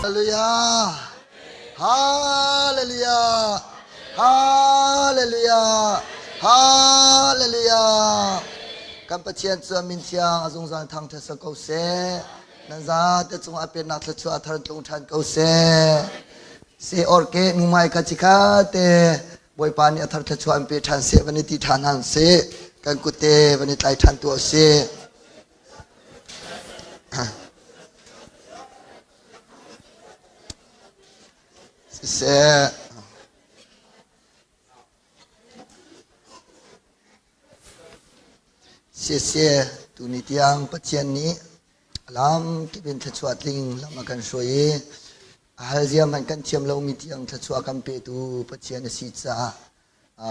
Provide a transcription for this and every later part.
Hallelujah. Hallelujah. Hallelujah. Hallelujah. Kan Pathian cu a min thiang a zungzal thangṭhat sa ko seh. Nan zate cung a pennak thluachuah a thar tlung ṭhan ko seh. Se or ke mumai ka chikha te Bawipa nih a thar thluachuah an pe ṭhan seh van i ti ṭhan han seh. Kan kut te van i tlai ṭhan tuah seh. Siseh. Siseh, tuni tiang Pathian nih lam kip in thluachuah tling lam a kan hruai i a hal zia hmanh kan thiam lomi tiang thluachuah kan petu Pathian a si caah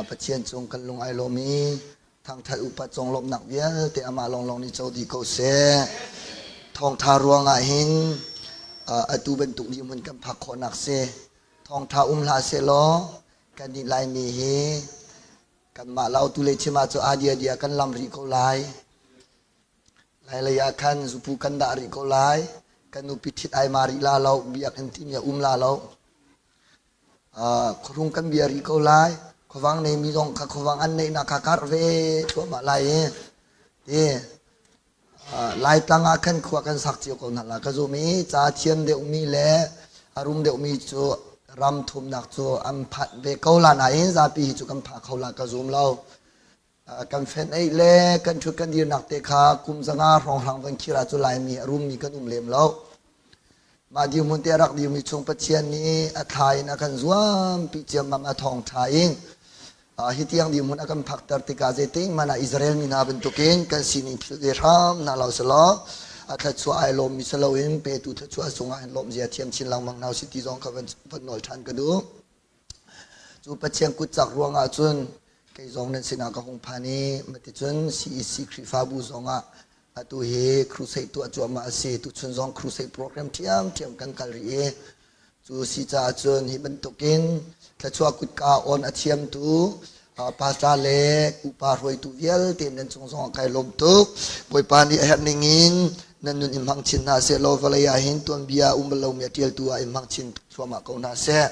Pathian cung kan lung ai lawm i thangṭhat upat conglawmhnak vialte amah lawnglawng nih co dih ko seh. Thawngṭha ruangah hin atu bantuk dirhmun kan phak khawhnak si. Thawngṭha um hlah sehlaw kannih Laimi hi kanmah Lautu le chim ah cu adia dia kan lam rih ko lai. Lailei ah khan zupu kan dah rih ko lai. Kan nupi ṭhit ai ma rih la lo, biakinn timi a um la lo. Khuahrung kan bia rih ko lai. Khuavang neimi zong kha khuavang an neihnak kha karh ve thluahmah lai i ti Laitlang ah khan khua kan sak cio ko hna la ka zum i ca thiam deuhmi le a rum deuhmi cu ram thumnak cu an phanh ve ko la nain zapi hi cu kan pha kho la ka zum lo. Kan fenh ei le kan ṭhut kan dirnak te kha kum 500 hrawnghrang van khir ah cu Laimi a rummi kan um lem lo. Mah dirhmun te a rak dirmi chung Pathian nih a thla in a kan zuampi ciammam a thawngṭha in hi tiang dirhmun a kan phakter tikah zeitik hmanh ah Israel mi hna bantukin kan sining philh ve hram hna lo selaw a thluachuah ai lawmmi si loin petu thluachuah cungah hin lawmhzia thiam chin lengmang hna usih ti zong kha van nawl ṭhan ka duh. Cu Pathian kutcak ruangah cun kei zong nan sinah ka hung phan i maticun CEC Khrihfabu zongah atu hi crusade tuah cuahmah a si. Tuchun zong crusade program ṭhiamṭhiam kan kal rih i cu si caah cun hi bantukin thluachuah kutka on a thiamtu pastor le upa hruaitu vialte nan cung zongah kai lawm tuk. Bawipa nih a herh ningin nan nun in hmang chin hna seh law vawlei ah hin tuanbia um bal lomi a ṭialtu ah in hmang chin thluahmah ko hna seh.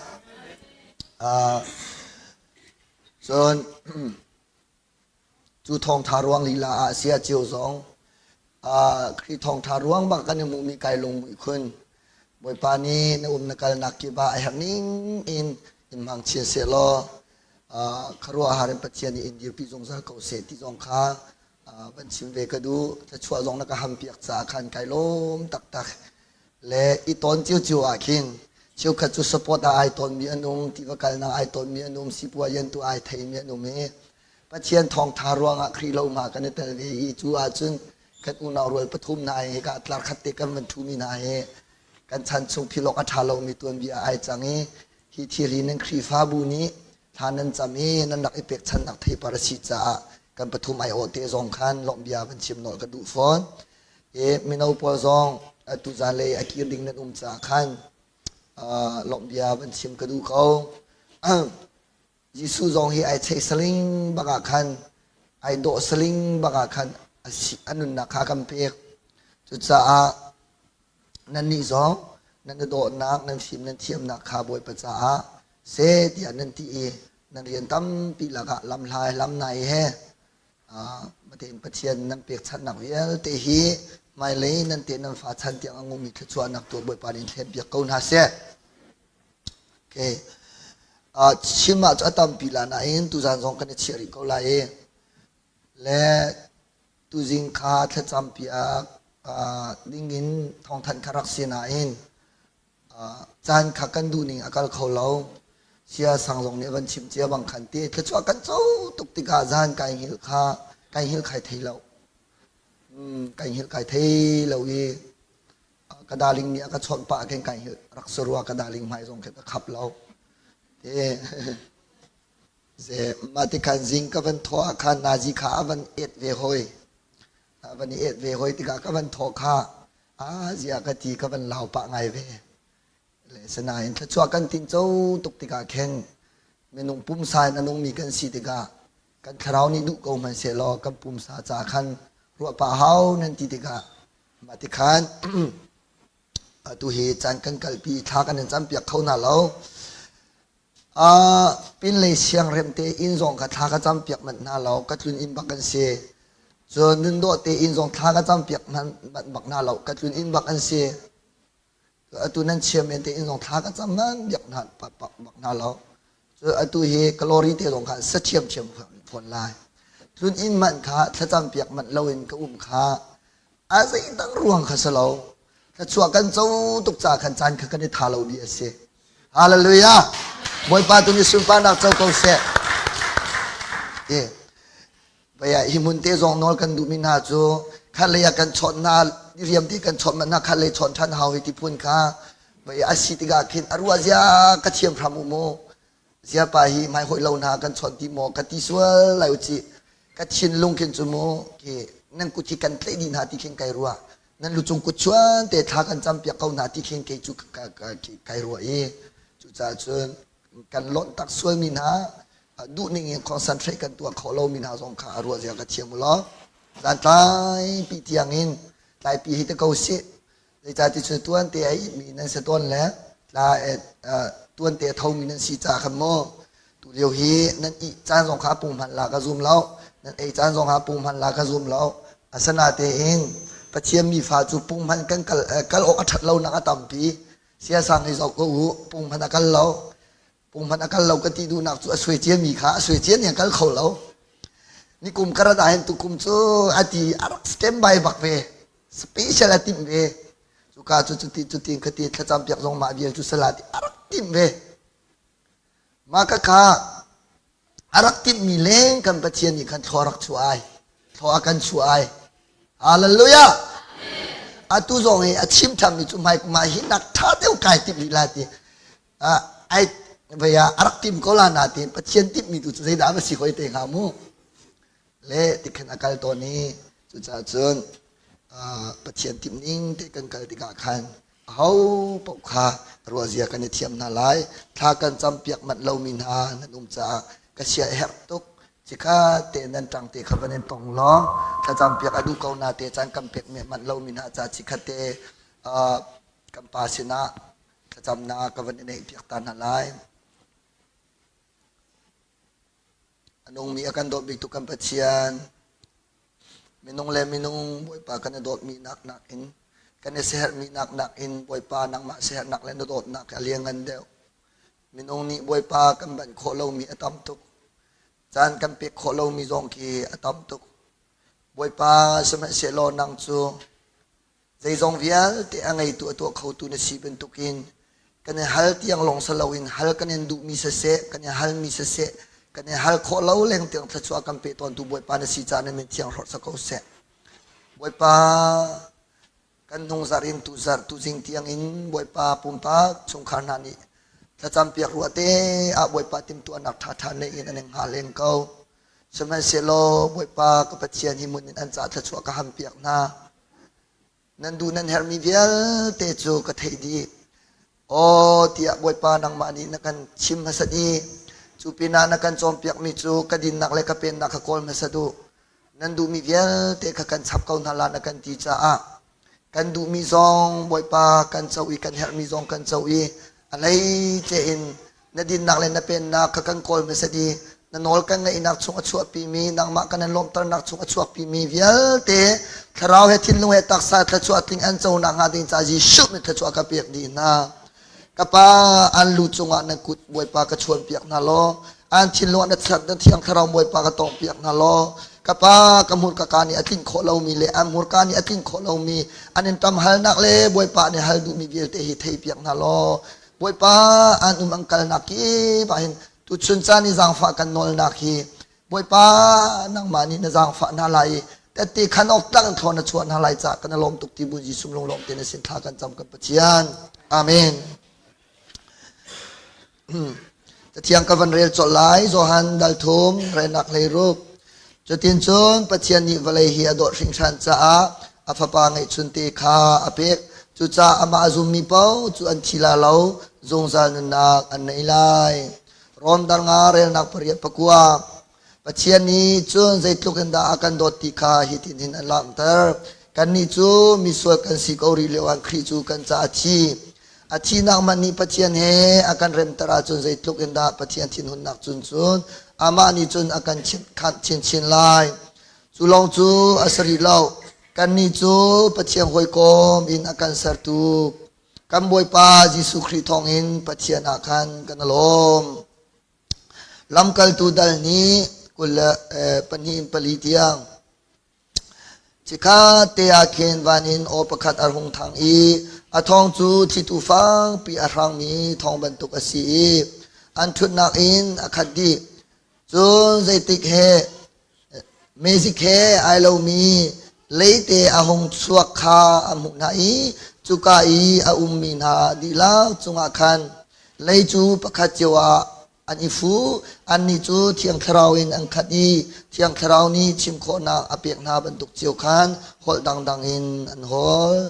Cun cu thawngṭha ruang lila ah sia cio zong Khrih thawngṭha ruang bak kan i hmuhmi kai lungmuih khun. Bawipa nih na um na kalnak kip ah a herh ning in in hmang chin seh law khuaruahhar in Pathian nih in dirpi zungzal ko seh ti zong kha van chim ve ka duh. Thluachuah zong na ka hampiak caah khan kai lawm taktak. Le i tawn ciocio ah khin cheukhat cu support ah ai tawnmi an um, tiva kalnak ai tawnmi an um, sipuayan tu ai theimi an um i Pathian thawngtha ruangah Khrih lo ma kan i tel ve i cu ahcun kan unau rual pathum hna hi ka tlar khat te kan van ṭhumi hna hi kan chan chung philawk a ṭha lomi tuanbia ai cang i hi thil hi nan Khrihfabu nih thla nan cam i nan rak i pekchannak theipar a si caah kan pathum ai awh te zong khan lawmhbia van chim nawl ka duh fawn. I mino pawl zong atu zanlei a kir ding nan um caah khan lawmhbia van chim ka duh ko. Jesuh zong hi ai cheih saling bak ah khan ai dawh saling bak ah khan a nunnak kha a kan pek. Cucaah nannih zong nan i dawhnak, nan fim, nan thiamnak kha Bawipa caah seh tiah nan ti i nan rian tampi lakah lamhlai lamnai he matein Pathian nan pekchanhnak vialte hi hmailei nan te nan fa chan tiang a ngumi thluachuahnak tu Bawipa nih thlen piak ko hna seh. Okay. Chim ah cu a tampi la nain tuzan zong kan i chiah rih ko lai i le tuzing kha thlacam piak dingin thawngthanh kha rak si nain caan kha kan duhning a kal kho lo. Sia sang zong nih a van chim cia bang khan ti thluachuah kan co tuk tikah zan kai hngilh kha kai hngilh khai thei lo. Kai hngilh kai thei lo i ka darling nih a ka chawnh pah khin kai hngilh rak si rua ka darling hmai zong khi ka khap lo. Te ze mah ti khan zing ka van thawh ah khan nazi kha a van et ve hoi. A van i et ve hoi tikah ka van thawh kha a zia ka ti ka van lau pah ngai ve. Le sinain thluachuah kan tinco tuk tikah khin minung pumsa in a nungmi kan si tikah kan thlarau nih duh ko hmanhsehlaw kan pumsa ca khan ruah pah hau nan ti tikah mah ti khan. Atu hi caan kan kalpi thla kan in campiak kho hna lo. Pinlei siangrem te inn zong kha thla ka campiak manh hna lo. Ka tlun inn bak an si. Cun nundawh te inn zong thla ka campiak manh bak hna lo. Ka tlun inn bak an si. Atu nan chia men te inn zong thla ka cam manh biak hna bak hna lo. Cun atu hi kalori te zong kha sa ṭhiamṭhiam fawn lai. Tlun inn manh kha thlacam piak manh loin ka um kha a zeidang ruang kha si lo. Thluachuah kan co tuk ca khan caan kha kan i tha lo mi a si. Hallelujah! Bawipa tu nih sunparnak co ko seh. Eh, Vaya hi hmun te zong nawl kan duhmi hna cu khat lei ah kan chawnh hna riam te kan chawnh hna khat lei chawnh ṭhan hau hi ti phun kha vaya a si tikah khin a ruah zia ka thiam hram u mu zia pa hi hmai hoi lo hna kan chawnh ti maw ka ti sual lai u ci ka thinlung khin cu mu khi nan kut hi kan tlaih dih hna ti khin kai ruah nan lucung kut chuan te thla kan cam piak ko hna ti khin kei cu kai ruah i cucaah cun kan lonh tak sualmi hna duhning in concentrate kan tuah khawh lomi hna zong kha a ruah zia ka thiam u law zan tlaipi tiang in tlaipi hi te ko sih zeicah ti cu tuan te a mi nan si tawn le tla tuan te a thomi nan si ca khan maw tu lio hi nan ih caan zong kha pung hman la ka zum lo nan ei caan zong kha pung hman la ka zum lo asana tein Pathian mi fa cu pung hman kan kal kal awk a ṭhat lo nak a tampi siasang hi zoh ko u pung hmanh a kal lo pung hmanh a kal lo ka ti duhnak cu a suai ciami kha a suai cia nih a kal kho lo nikum karat ah hin tukum cu a ti a rak standby bak ve special a timh ve cuka cu cuti cuti khati thlacam piak zong mah vial cu sala ti a rak timh ve Mah khakha a rak timhmi leng kan Pathian nih khan thlaw rak chuah ai. Thlaw a kan chuah ai. Hallelujah! Atu zong hi a chim ṭhanmi cu hmai kum ah hi nak ṭha deuh kai timh rih lai ti. Ai vei ah a rak tim ko la na ti Pathian timhmi tu cu zeidah va si hoi te hnga mu. Le tikhan a kal tawn i cucaah cun Pathian timhning te kan kal tikah khan aho paoh kha ruahzia kan i thiam hna lai. Thla kan campiak manh lomi hna nan um caah ka sia a herh tuk. Cikhat te nan ṭang te kha van in tong law thlacam piak a duh ko na te caan kan pek manh lomi hna ca cikhat te kan pa sinah thlacamnak ka van i neih piak ta hna lai. A nungmi a kan dawt bik tu kan Pathian, minung le minung Bawipa kan i dawtmi nak nakin kan i siaherhmi nak nakin Bawipa nangmah siaherhnak le na dawtnak a lianngan deuh. Minung nih Bawipa kan banh khawh lomi a tam tuk. Caan kan pek khawh lomi zong khi a tam tuk. Bawipa sihmanhsehlaw nang cu Zeizong vialte a ngeitu a tuah khotu na si bantukin kan i hal tiang lawng si loin hal kan in duhmi siseh, kan i halmi siseh, kan i hal khawh lo leng tiang thluachuah kan pe tawntu Bawipa na si caah na min thiang hlorh ko seh. Bawipa, kan hnung zarh in tu zarh tuzing tiang in Bawipa pumpak chungkhar hna nih thlacam piak ruah te ah Bawipa timhtuahnak ṭhaṭha nei in an in hngal len ko. Sihmanhsehlaw Bawipa ka Pathian hi mun in an ca thluachuah ka ham piak hna. Nan duh nan herhmi vialte cu ka theih dih. Aw tiah Bawipa nangmah nih na kan chim hmasat i cu pinah na kan cawnpiakmi cu ka dinnak le ka pennak kha kawl hmasat u. Nan duhmi vialte kha kan chap ko hna la na kan ti caah kan duhmi zong Bawipa kan co i kan herhmi zong kan co i a hleice in na dinnak le na pennak kha kan kawl hmasat i na nawl kan ngaihnak chung a chuahpimi nangmah kan in lawmhternak chung a chuakpimi vialte thlarau he thinlung he taksa thluachuah tling an co nakhnga ding ca Jesuh nih thluachuah ka pek dih hna. Ka pa an lu cungah na kut Bawipa ka chuan piak hna law an thinlung ah na na thiang thlarau Bawipa ka tawng piak hna law ka pa ka hmurka ka nih a tlinh khawh lomi le an hmurka nih a tlinh khawh lomi an in ṭam halnak le Bawipa nih hal duhmi vialte hi thei piak hna law Bawipa an um an kalnak kip ah hin tuchun caan i zaangfah kan nawlnak hi Bawipa nangmah nih na zaangfah hna lai i tette khan awk tlak in thlawn na chuah hna lai caah kan i lawm tuk ti bu Jesuh lunglawm te na sin thla kan cam kan Pathian. Amen. Cathiang ka van rel colh lai Johan dal thum relnak hleiruk. Cutin cun Pathian nih vawlei hi a dawt hringhran caah a fapa ngeihchunte kha a pek. Cucaah amah a zummi paoh cu an thi la lo, zungzal nunnak an nei lai. Rom dal nga relnak pariat pakua. Pathian nih cun zeitluk in dah a kan dawt ti kha hitin hin an langhter. Kannih cu misual kan si ko rih lioah Khrih cu kan caah a thi. A thihnak man nih Pathian he a kan remter ahcun zeitluk in dah Pathian thinhunnak cun cun amah nih cun a kan khanh chinchin lai. Cu lawng cu a si rih lo. Kannih cu Pathian hawikom in a kan sertu kan Bawipa Jesuh Khrih thawngin Pathian ah khan kan i lawm. Lamkaltu dal nih 22 in 4 tiang Cikhat te ah khin van in aw pakhat a hung thang i a thawng cu thlitu fangpi a hrangmi thawng bantuk a si i an ṭhutnak in a khat dih. Cun zeitik he meizik he ai lomi leite a hung chuak kha a hmuh hna i cuka i a ummi hna dihlak cungah khan lei cu pakhat cio ah an i fu. Annih cu Thiang Thlarau in an khat i Thiang Thlarau nih chim khawhnak a pek hna bantuk cio khan holh dangdang in an holh.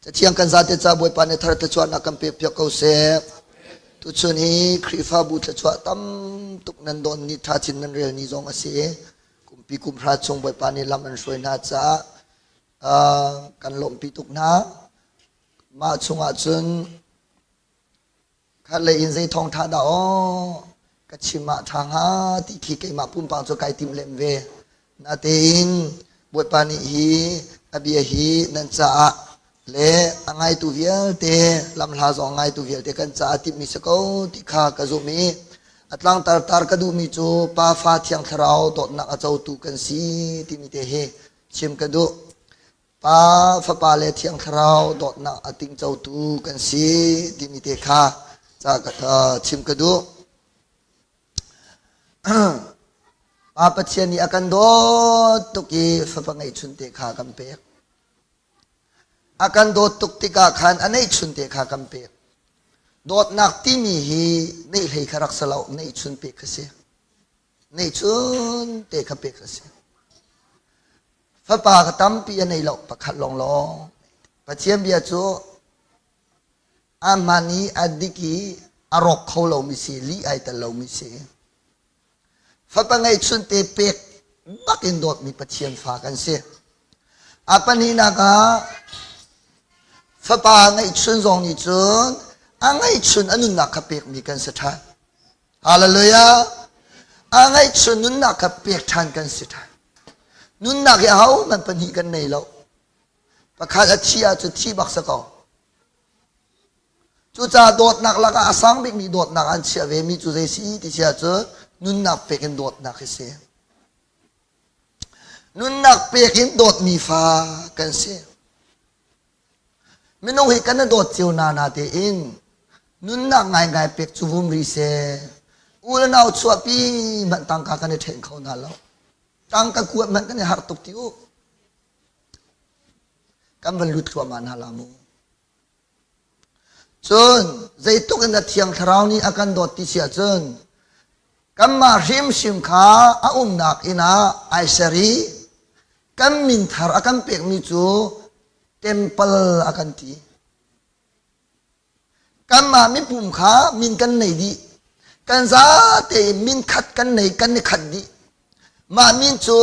Cathiang kan zate ca Bawipa nih thar thluachuahnak kan pek piak ko seh. Tuchun hi Khrihfabu thluachuah tam tuk nan don ni tha chin nan rel ni zong a si. Kumpi kum hra chung Bawipa nih lam an hruai hna caah kan lawmhpi tuk hna. Mah chungah cun khatlei in zei thawngṭha dah aw ka chim ah ṭha hnga ti khi keimah pumpak cu kai tim lem ve. Natein Bawipa nih hi a bia hi nan caah le a ngaitu vialte lamhla zong ngaitu vialte kan caah timhmi si ko ti kha ka zumh i a tlangtar tar ka duhmi cu Pa Fa Thiang Thlarau dawtnak a cotu kan si timi te hi chim ka duh. Pa, Fapa le Thiang Thlarau dawtnak a tingcotu kan si timi te kha ca chim ka duh. Pa Pathian nih a kan dawt tuk i Fapa ngeihchun te kha kan pek. A kan dawt tuk tikah khan a neihchun te kha kan pek. Dawtnak timi hi neih hlei kha rak si lo, neihchun pek kha si. Neihchun te kha pek a si. Fapa ka tampi a nei lo, pakhat lawnglawng. Pathian bia cu a hman i a dik i a rawk kho lomi si, lih ai tel lomi si. Fapa ngeihchun te pek bak in dawtmi Pathian fa kan si. A pahnihnak ah fapa ngeihchun zong nih cun a ngeihchun a nunnak kha pekmi kan si ṭhan. Hallelujah! A ngaihchun nunnak kha pek ṭhan kan si ṭhan. Nunnak hi ahohmanh pahnih kan nei lo. Pakhat a thi ahcun thi bak si ko. Cucaah dawtnak lakah a sang bikmi dawtnak an chiah vemi cu zei si ti si ahcun nunnak pek in dawtnak hi si. Nunnak pek in dawtmi fa kan si. Minung hi kan i dawt cio na na tein nunnak ngaingai pek cu vum ri seh. U le nau chuahpi hmanh tangka kan i ṭhen kho hna lo. Tangka kuat hmanh kan i harh tuk ti u. Kan van lut thluahmah hna la mu. Cun zeitluk in a Thiang Thlarau nih a kan dawt ti si ahcun kanmah hrimhrim kha a umnak inn ah ai ser i kan min thar a kan pekmi cu temple a kan ti. Kanmah mipum kha min kan nei dih. Kan zate in min khat kan nei kan i khat dih. Mah min cu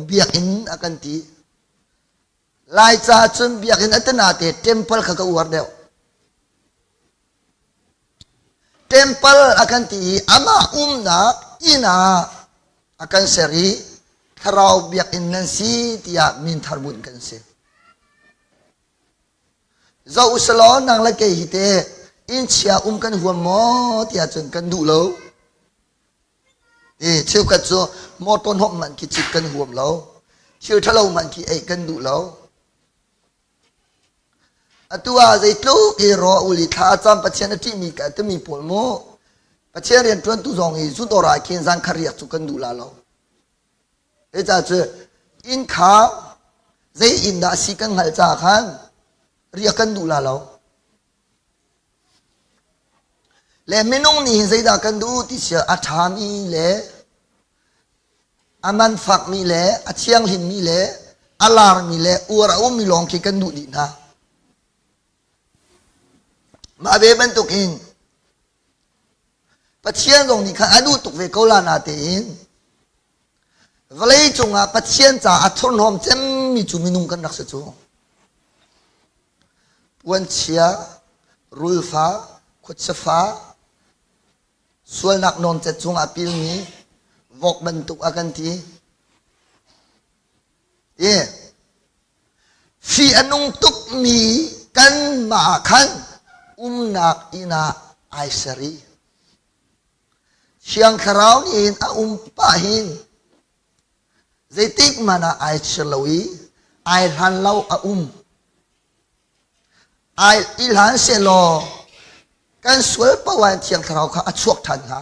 biakinn a kan ti. Laica cun biakinn a tana te temple kha ka uar deuh. Temple a kan ti i amah umnak inn ah a kan ser i thlarau biakinn nan si tiah min thar bunh kan si. Zoh usalaw nang le kei hi te inn chia um kan huam maw tiah cun kan duh lo. E cheukhat cu motor hnawm hmanh khi cit kan huam lo. Thil ṭhalo hmanh khi ei kan duh lo. Atu ah zeitluk i raw ul i thla a cam Pathian a ṭihmi ka timi pawl mu Pathian rian ṭuantu zong hi zudawr ah khin zan khat riak cu kan duh la lo. Zeicah cu inn kha zei inn dah a si kan hngalh caah khan riak kan duh la lo. Le minung nih hin zeidah kan duh ti sia a ṭhami le a man fakmi le a thianghlimmi le a larmi le uar a ummi lawng khi kan duh dih hna. Mah ve bantukin Pathian zong nih khan a duh tuk ve ko la natein. Vawlei cungah Pathian caah a thurhnawm cemmi cu minung kan rak si cu. Puanchia, rulfa, khuachafa, sualnak nawncet cungah pilmi vok bantuk a kan ti. I fih a nung tukmi kanmah ah khan umnak inn ah ai ser i Thiang Thlarau nih hin a um pah hin zeitik hmanh ah ai chir lo i ai hlan lo a um. Ai i hlan sehlaw kan sual paoh ah Thiang Thlarau kha a chuak ṭhan hnga.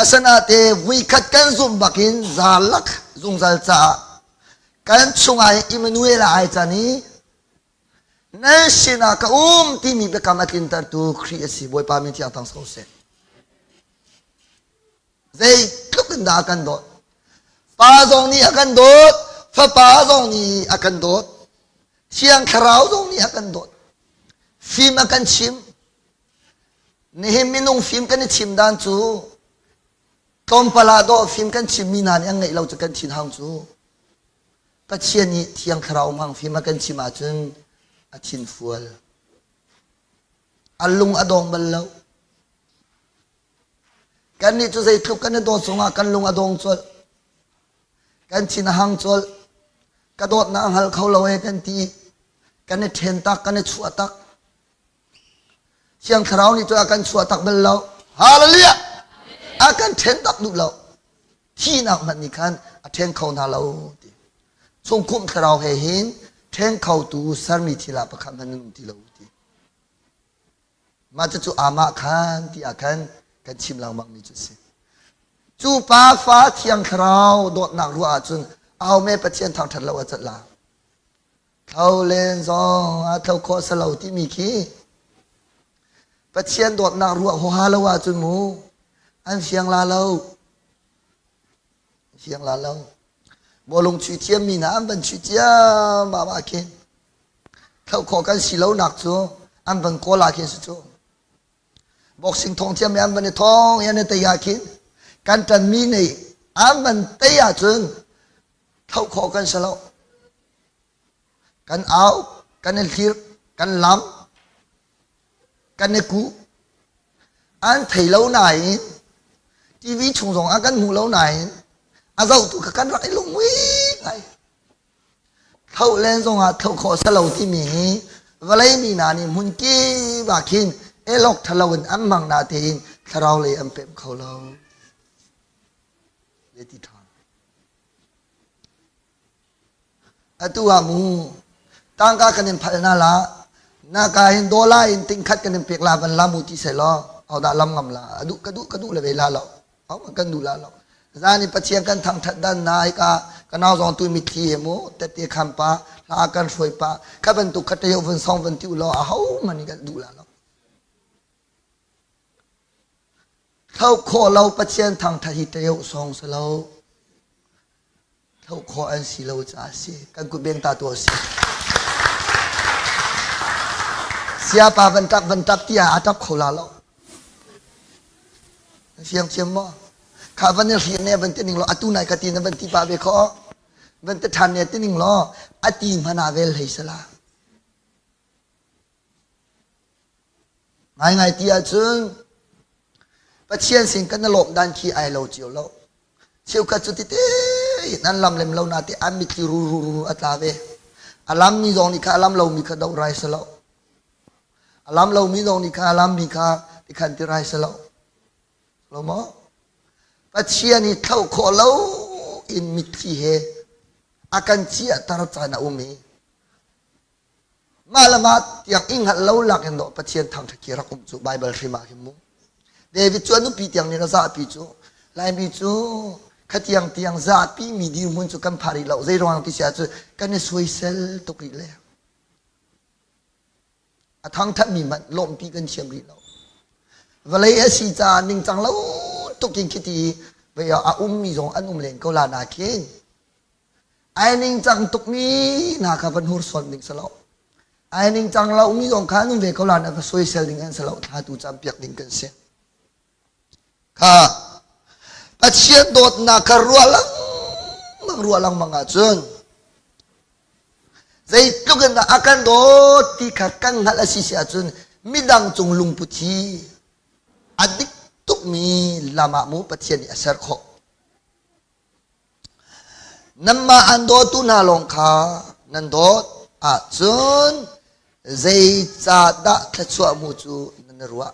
Asinain vuikhat kan zumh bakin zalak zungzal caah kan chungah hin Immanuel ah ai can i nan sinah ka um timi biakam a tlintertu Khrih a si. Bawipa min thiang thang ko seh. Zeitluk in dah a kan dawt. Pa zong nih a kan dawt, Fapa zong nih a kan dawt, Thiang Thlarau zong nih a kan dawt. Fim a kan chim. Nihin minung fim kan i chim dan cu tlawmpal ah dawh fim kan chimmi hna nih an ngeih lo cu kan thin hang cu. Pathian nih Thiang Thlarau hmang fim a kan chim ahcun a thin fual. A lung a dong bal lo. Kannih cu zeitluk kan i dawt zongah kan lung a dong colh. Kan thin a hang colh. Ka dawtnak a hngal kho lo ee kan ti. Kan i ṭhen tak, kan i chuah tak. Thiang Thlarau nih cun a kan chuah tak bal lo. Hallelujah! A kan ṭhen tak duh lo. Thihnak hmanh nih khan a ṭhen kho hna lo ti. Chungkhumh Thlarau he hin ṭhen khotu sermi thil ah pakhat hmanh nan um ti lo ti. Mah cucu amah khan ti ah khan kan chim lengmang mi cu a si. Cu pa fa Thiang Thlarau dawtnak ruah ahcun ahome Pathian thangṭhat lo a cat la. Thlo len zong ah thlo khawh si lo timi khi Pathian dawtnak ruah huaha lo ahcun mu an fiang la lo. Fiang la lo. Bawlung chuih thiammi hna an van chuih ciammam ah khin thloh khawh kan si lonak cu an van kawl ah khin si cu. Boxing thong thiammi an van i thong i an i tei ah khin kan ṭanmi nih an van tei ahcun thloh khawh kan si lo. Kan au, kan i hlir, kan lam, kan i kuh. An thei lo nain TV chung zong ah kan hmu lo nain a zohtu kha kan rak i lungmui ngai. Thloh len zongah thloh khawh si lo timi hi vawlei mi hna nih hmun kip ah khin elawk ṭhalo in an hmang na tein thlarau lei an pemh kho lo. Ti ṭha. Atu ah mu tangka kan in phalh hna la na ka hin dollar in tingkhat kan in pek la van la mu ti seh law hodah lam ngam la a duh ka duh ka duh le ve la lo ho kan duh la lo zan in Pathian kan thangthat dan na hika ka nau zong tu mitthli he mu tette kham pa hla kan hruai pa kha bantuk kha te vun song van ti u law a ho man kan duh la lo Thlo khawh lo Pathian thangthat hi teo song si lo. Thlo khawh an si lo caah si. Kan kut beng ta tuah si. Siapa van tap van tap tiah a tap kho la lo. Siang thiam maw? Kha van i hriam ne van ti ning law atu nai ka ti na van ti pa ve kho. Van ti than ne ti ning law ati hmana vel hlei sala. Ngaingai ti ahcun Pathian sin kan i lawmh dan khi ai lo cio lo. Cheukhat cu tete in an lam lem lo na te an mitthli ru ru ru a tla ve. A lammi zong nih kha a lam lomi kha doh rai si lo. A lam lomi zong nih kha a lammi kha tikhan ti rai si lo. Lo maw? Pathian i thloh khawh lo in mitthli he a kan ciahter caan a um i Mah le mah tiang i hngalh lo lak in dawh Pathian thangṭhat khi rak um cu Baibal hrim ah hin mu. David cu a nupi tiang nih a zahpi cu Laimi cu khatiang tiang zahpi mi dirhmun cu kan pha rih lo zei ruang ti si ahcun kan i soisel tuk rih le a thangṭhat mi hmanh lawmhpi kan thiam rih lo. Vawlei a si caah ningcang lo tuk in khiti a ummi zong an um len ko la na khin Ai ningcang tukmi hna kha van hursuan ding si lo. Ai ningcang lomi zong kha an um ve ko la na va soisel ding an si lo. Thla tu campiak ding kan si. Kha Pathian dawtnak kha ruah lengmang. lengmang ruah lengmang ahcun zeitluk in dah a kan dawt ti kha kan hngalh a si si ahcun midang cung lungput hi a dik tukmi lam ah mu Pathian nih a ser khawh. Nanmah an dawtu hna lawng kha nan dawt ahcun zeicahdah thluachuah hmu cu nan i ruah?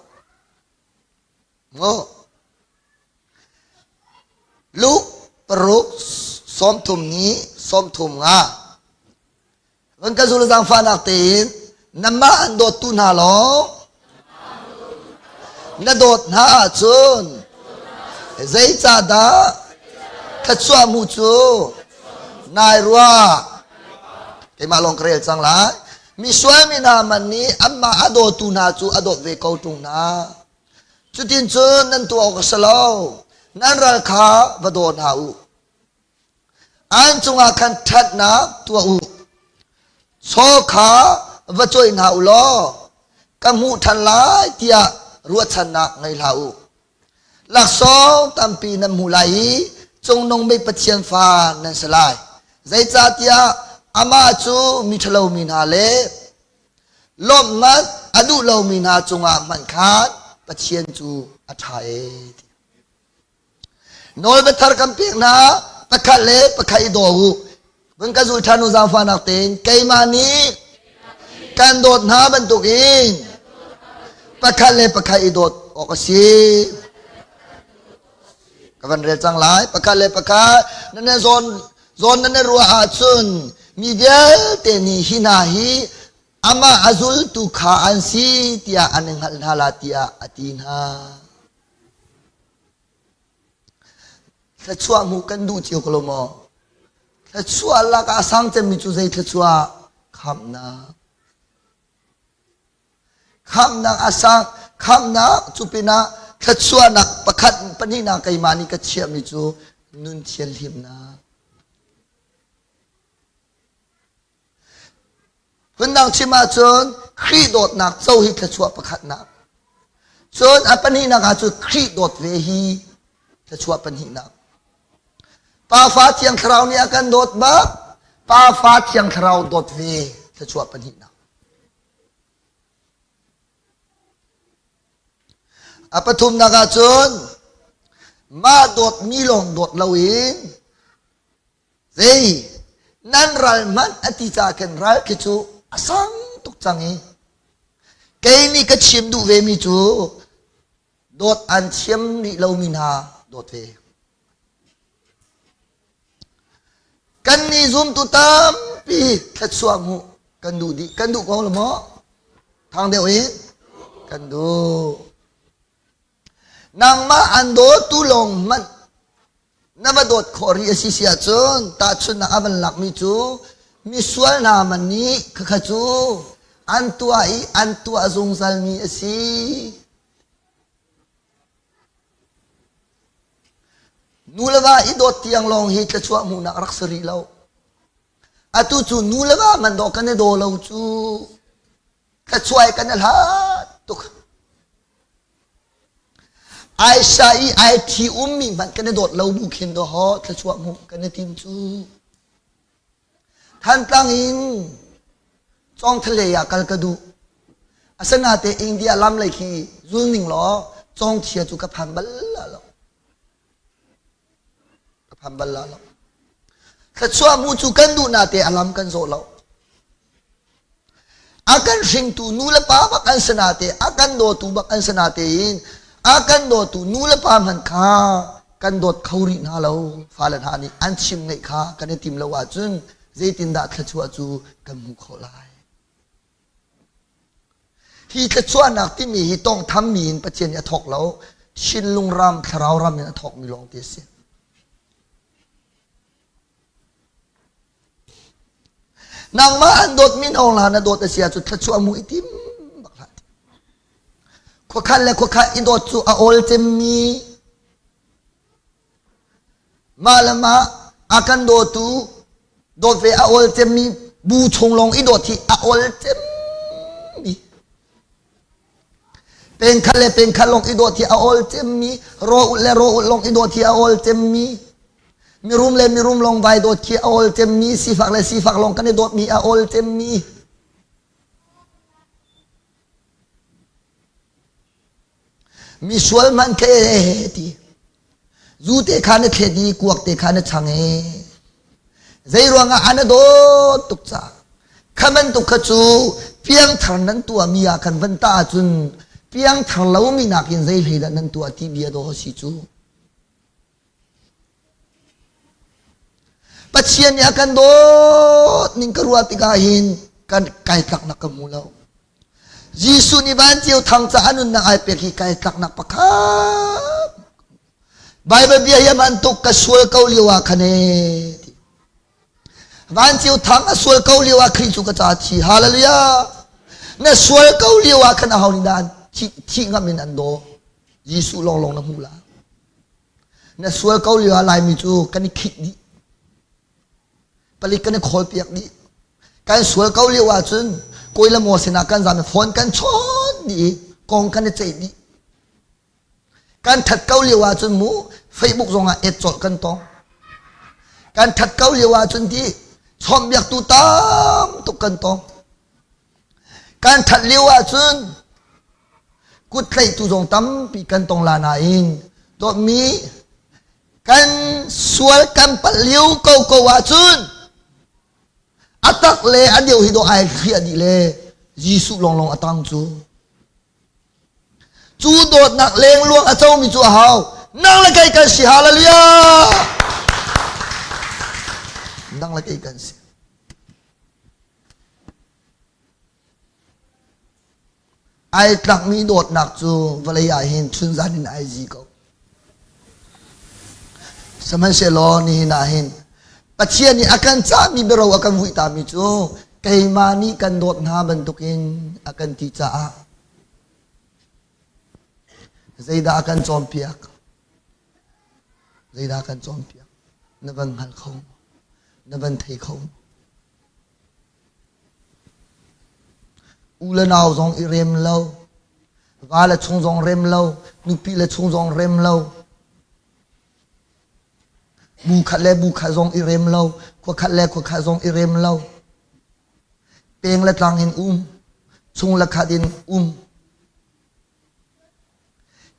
Maw? Luke paruk 30 ni 30 nga. Van ka zul zaangfahnak tein nanmah an dawttu hna lawng na dawt hna ahcun zeicahdah thluachuah hmu cu nai ruah? Keimah lawng ka rel cang lai. Misual mi hna man nih anmah a dawtu hna cu a dawt ve ko ṭung hna. Cutin cun nan tuah awk a si lo. Nan ral kha va daw hna u. An cungah khan ṭhatnak tuah u. Chaw kha va cawih hna u law ka hmuh ṭhan lai tiah ruahchannak ngei hlah u. Laksawng tampi nan hmu lai i cungnung bik Pathian fa nan si lai. Zeicahtiah amah cu mi ṭhalo mi hna le lawmhnak a duh lomi hna cungah hmanh khan Pathian cu a ṭha ee. Nawlbia thar kan pek hna, pakhat le pakhat i daw u. Vun ka zul ṭhan u zaangfahnak tein keimah nih kan dawt hna bantukin pakhat le pakhat i dawt awk a si. Ka van rel cang lai. Pakhat le pakhat nan i zawn zawn nan i ruah ahcun mi vialte nih hi hna hi amah a zultu kha an si tiah an i hngalh hna la tiah a ti hna. Thluachuah hmuh kan duh cio ko lo maw? Thluachuah lakah a sang cemmi cu zei thluachuah? Khamhnak. Khamhnak a sang, khamhnak cu pinah thluachuahnak pakhat pahnihnak keimah nih ka chiahmi cu nun thianhlimnak. Phundang chim ahcun Khrih dawtnak co hi thluachuah pakhatnak. Cun a pahnihnak ah cun Khrih dawt ve hi thluachuah pahnihnak. Pa Fa Thiang Thlarau nih a kan dawt bak, Pa Fa Thiang Thlarau dawt ve thluachuah pahnihnak. A pathumnak ah cun mah dawtmi lawng dawt loin Zei nan ral hmanh a ti caah khin ral khi cu a sang tuk cang i kei nih ka chim duh vemi cu dawt an thiam rih lomi hna dawt ve. Kan nih zumtu tampi thluachuah hmuh kan duh dih kan duh ko lo maw? Thang deuh in kan duh. Nangmah an dawtu lawng hmanh na va dawt khawh rih a si si ahcun tahchunhnak a van lakmi cu misual hna man nih khakha cu an tuah i an tuah zungzalmi a si. Nu le va i dawt tiang lawng hi thluachuah hmuhnak rak si rih lo. Atu cu nu le va man dawh kan i daw lo cu thluachuah kan i hlat tuk. Aisha i ai ṭhi ummi hmanh kan i dawt lo bu khin dawhaw thluachuah hmuh kan i tim cu. Thantlang in Cawngthalei ah kal ka duh. Asinain India lam lei khi zul ning law Cawngthia cu ka phan bal lo. Ka phan bal lo. Thluachuah hmuh cu kan duh nate a lam kan zawh lo. A kan hringtu nu le pa bak an si nate, a kan dawtu bak an si natein a kan dawtu nu le pa hmanh kha kan dawt kho rih hna lo. Fale hna nih an chim ngeih kha kan i tim lo ahcun zeitindah thluachuah cu kan hmuh khawh lai? Hi thluachuahnak timi hi tawngthammi in Pathian nih a thawk lo. Thinlung ram, thlarau ram in a thawkmi lawng te a si. Nangmah an dawtmi hna hna na dawt a si ahcun thluachuah mu i tim bak hlah. Khuakhat le khuakhat i dawt cu a awl cemmi mah le mah a kan dawtu dawt ve a awl cemmi bu chung lawng i dawt hi a awl cemmi pengkhat le pengkhat lawng i dawt hi a awl cemmi raw ulh le raw ulh lawng i dawt hi a awl cemmi. Mirum le mirum lawng vai dawt khi a awl cemmi, sifak le sifak lawng kan i dawtmi a awl cemmi. Misual hmanh khe ti. Zu te kha na thlet i kuak te kha na chang e. Zei ruangah an a dawt tuk caah. Kha bantuk kha cu piangthar nan tuahmi ah khan van tah ahcun piangthar lomi nakin zei hlei dah nan tuah ti bia dawh a si cu. Pathian nih a kan dawt ning ka ruah tikah hin kan kai tlaknak ka hmu lo. Jesuh nih van ceu thang caah nunnak ai pek hi kai tlaknak pakhat. Bible bia hi man tuk ka sual ko lio ah khan e. Van ceu thang a sual ko lio ah Khrih cu ka ca thi. Hallelujah. Na sual ko lio ah khan aho nih dah thi ngam in an daw. Jesuh lawnglawng na hmu la. Na sual ko lio ah Laimi cu kan i khit dih. Palik kan i khawl piak dih. Kan sual ko lio ahcun kawi le maw sinah kan zam i phone kan chawn dih i kong kan i ceih dih. Kan that ko lio ahcun mu Facebook zongah et colh kan tong. Kan that ko lio ahcun ti chawnhbiaktu tam tuk kan tong. Kan that lio ahcun kut tlaihtu zong tampi kan tong la nain dawtmi kan sual kan palh lio ko ko ahcun a tak le a deu hi dawh ai hliah dih le Jesuh lawnglawng a tang cu cu dawtnak lengluang a comi cu a hau nang le kei kan si hallelujah nang le kei kan si Ai tlakmi dawtnak cu vawlei ah hin chunzan in ai zi ko. Sihmanhsehlaw nihin ah hin Pathian nih a kan cahmi biaro a kan vuihtami cu keimah nih kan dawt hna bantukin a kan ti caah zeidah a kan cawnpiak? Zeidah a kan cawnpiak? Na van hngal kho maw? Na van thei kho maw? U le nau zong i rem lo, va le chung zong rem lo, nupi le chung zong rem lo, bu khat le bu khat zong i rem lo, khua khat le khua khat zong i rem lo. Peng le tlang in um, chung le khat in um.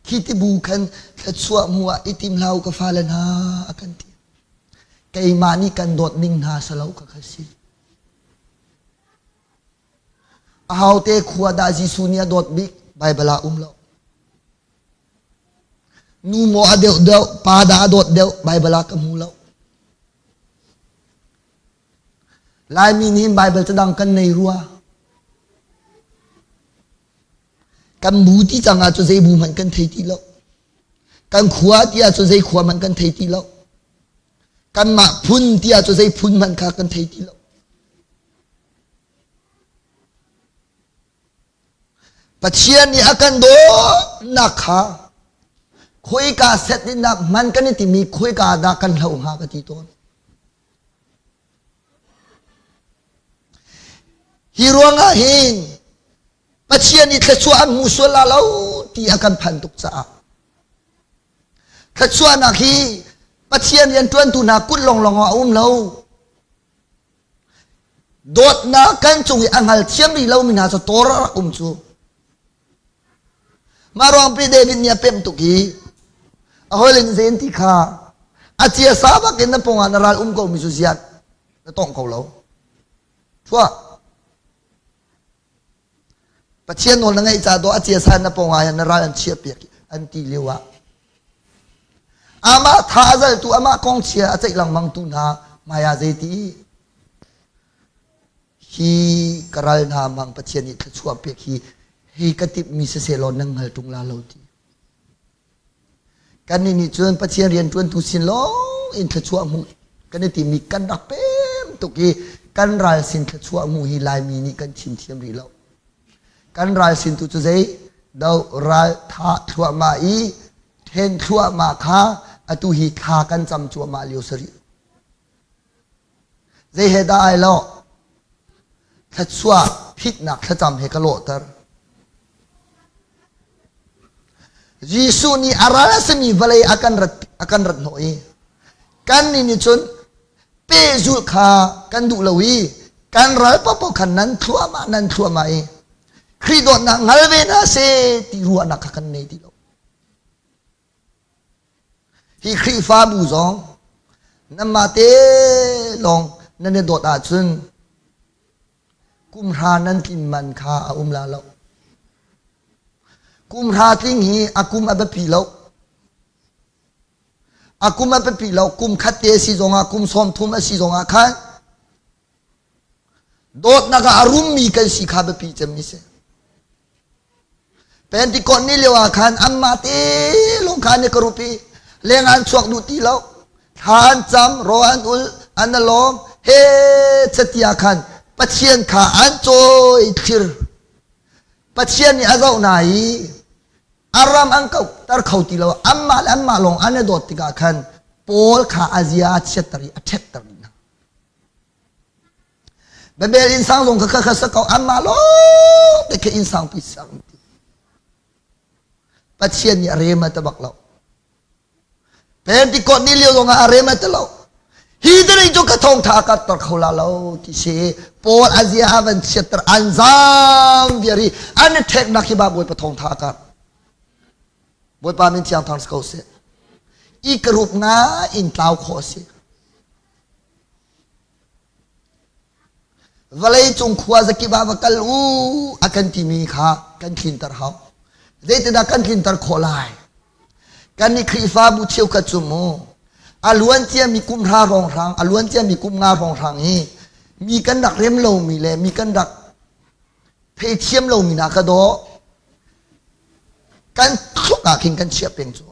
Khi ti bu khan thluachuah hmu ah i tim hlah u ka fale hna a kan ti. Keimah nih kan dawt ning hna salo ka kha si. Ahote khua dah Jesuh nih a dawt bik Baibal ah um lo. Nu maw a deuh deuh, pa dah a dawt deuh Baibal ah ka hmu lo. Laimi nih Baibal cadang kan nei rua. Kan bu ti cang ahcun zei bu hmanh kan thei ti lo. Kan khua ti ahcun zei khua hmanh kan thei ti lo. Kanmah phun ti ahcun zei phun hmanh kha kan thei ti lo. Pathian nih a kan dawtnak kha khuika set in dah hman kan i timi khuika dah kan hloh hnga ka ti tawn. Hi ruangah hin Pathian i thluachuah an hmu sual la lo ti a kan phan tuk caah thluachuahnak hi Pathian rianṭuantu hna kut lawnglawng ah a um lo. Dawtnak kan cung i a hngal thiam rih lomi hna cu tor a rak um cu. Mah ruangpi David nih a pemh tuk i a hawile nih zei an ti kha a ciasa bak in na pawngah na ral um komi cu ziat na tongh ko lo. Chuah. Pathian nawl na ngeih ca dawh a ciasa na pawngah hin na ral an chiah piak an ti lio ah amah tha a zaltu amah kong chia a ceih lengmang tu hna hmai ah zeiti Hi ka ral hna mang Pathian nih thluachuah pek hi hei ka timhmi siseh law nan hngal ṭung la lo ti. Kannih nih cun Pathian rianṭuantu sin lawng in thluachuah hmuh kan i timmi kan rak pem tuk i kan ral sin thluachuah hmuh hi Laimi nih kan chim thiam rih lo. Kan ral sin tu cu zei do ral thah thluahmah i then thluahmah kha atu hi thla kan cam cuahmah lio si rih. Zei he dah ai lawh? Thluachuah phitnak thlacam he ka lawhter. Jesuh nih a ral a simi vawlei a kan rat a kan rat hnawh i. Kan nih nih cun pehzulh kha kan duh lo i kan ral paohpaoh khan nan thluahmah nan thluahmah i Khrih dawtnak hngal ve hna seh ti ruahnak kha kan nei ti lo. Hi Khrihfabu zong nanmah te lawng nan i dawt ahcun kumhra nan tlin man kha a um la lo. Kumhra tling hi a kum a biapi lo. A kum a biapi lo. Kum khat te a si zongah kum 30 a si zongah khan dawtnak ah a rummi kan si kha biapi cemmi si. Pentikot ni lio ah khan anmah te lawng kha an i ka rup i leng an chuak duh ti lo. Thla an cam, ro an ul, an i lawm. He chatia khan Pathian kha an cawi thlir. Pathian nih a zoh hna i a ram an kauhter kho ti lo. Anmah le anmah lawng an i dawt tikah khan Paul kha a zia a chiatter i a ṭhetter dih hna. Babel innsang zong kha kha sa ko anmah lawng te kha innsang pi sang ti. Pathian nih a rem a ti bak lo. Pentecost ni lio zong ah a rem a ti lo. Hi ding cu ka thawngtha ka tor kho la lo ti si. Paul a zia a van chiatter an zam viar i an i ṭheknak hi ba Bawipa thawngtha ka. Bawipa min thiang thang si ko seh. I ka rup nga in tlau khawh a si. Vawleicung khua zakip ah va kal u a kan timi kha kan tlinter hau. Zeitindah kan tlinter khawh lai? Kan nih Khrihfabu cheukhat cu mu a luan ciami kum hra hrawnghrang, a luan ciami kum nga hrawnghrang hi mi kan rak rem lomi le mi kan rak theithiam lomi hna kha dawh kan thluak ah khin kan chiah peng cu.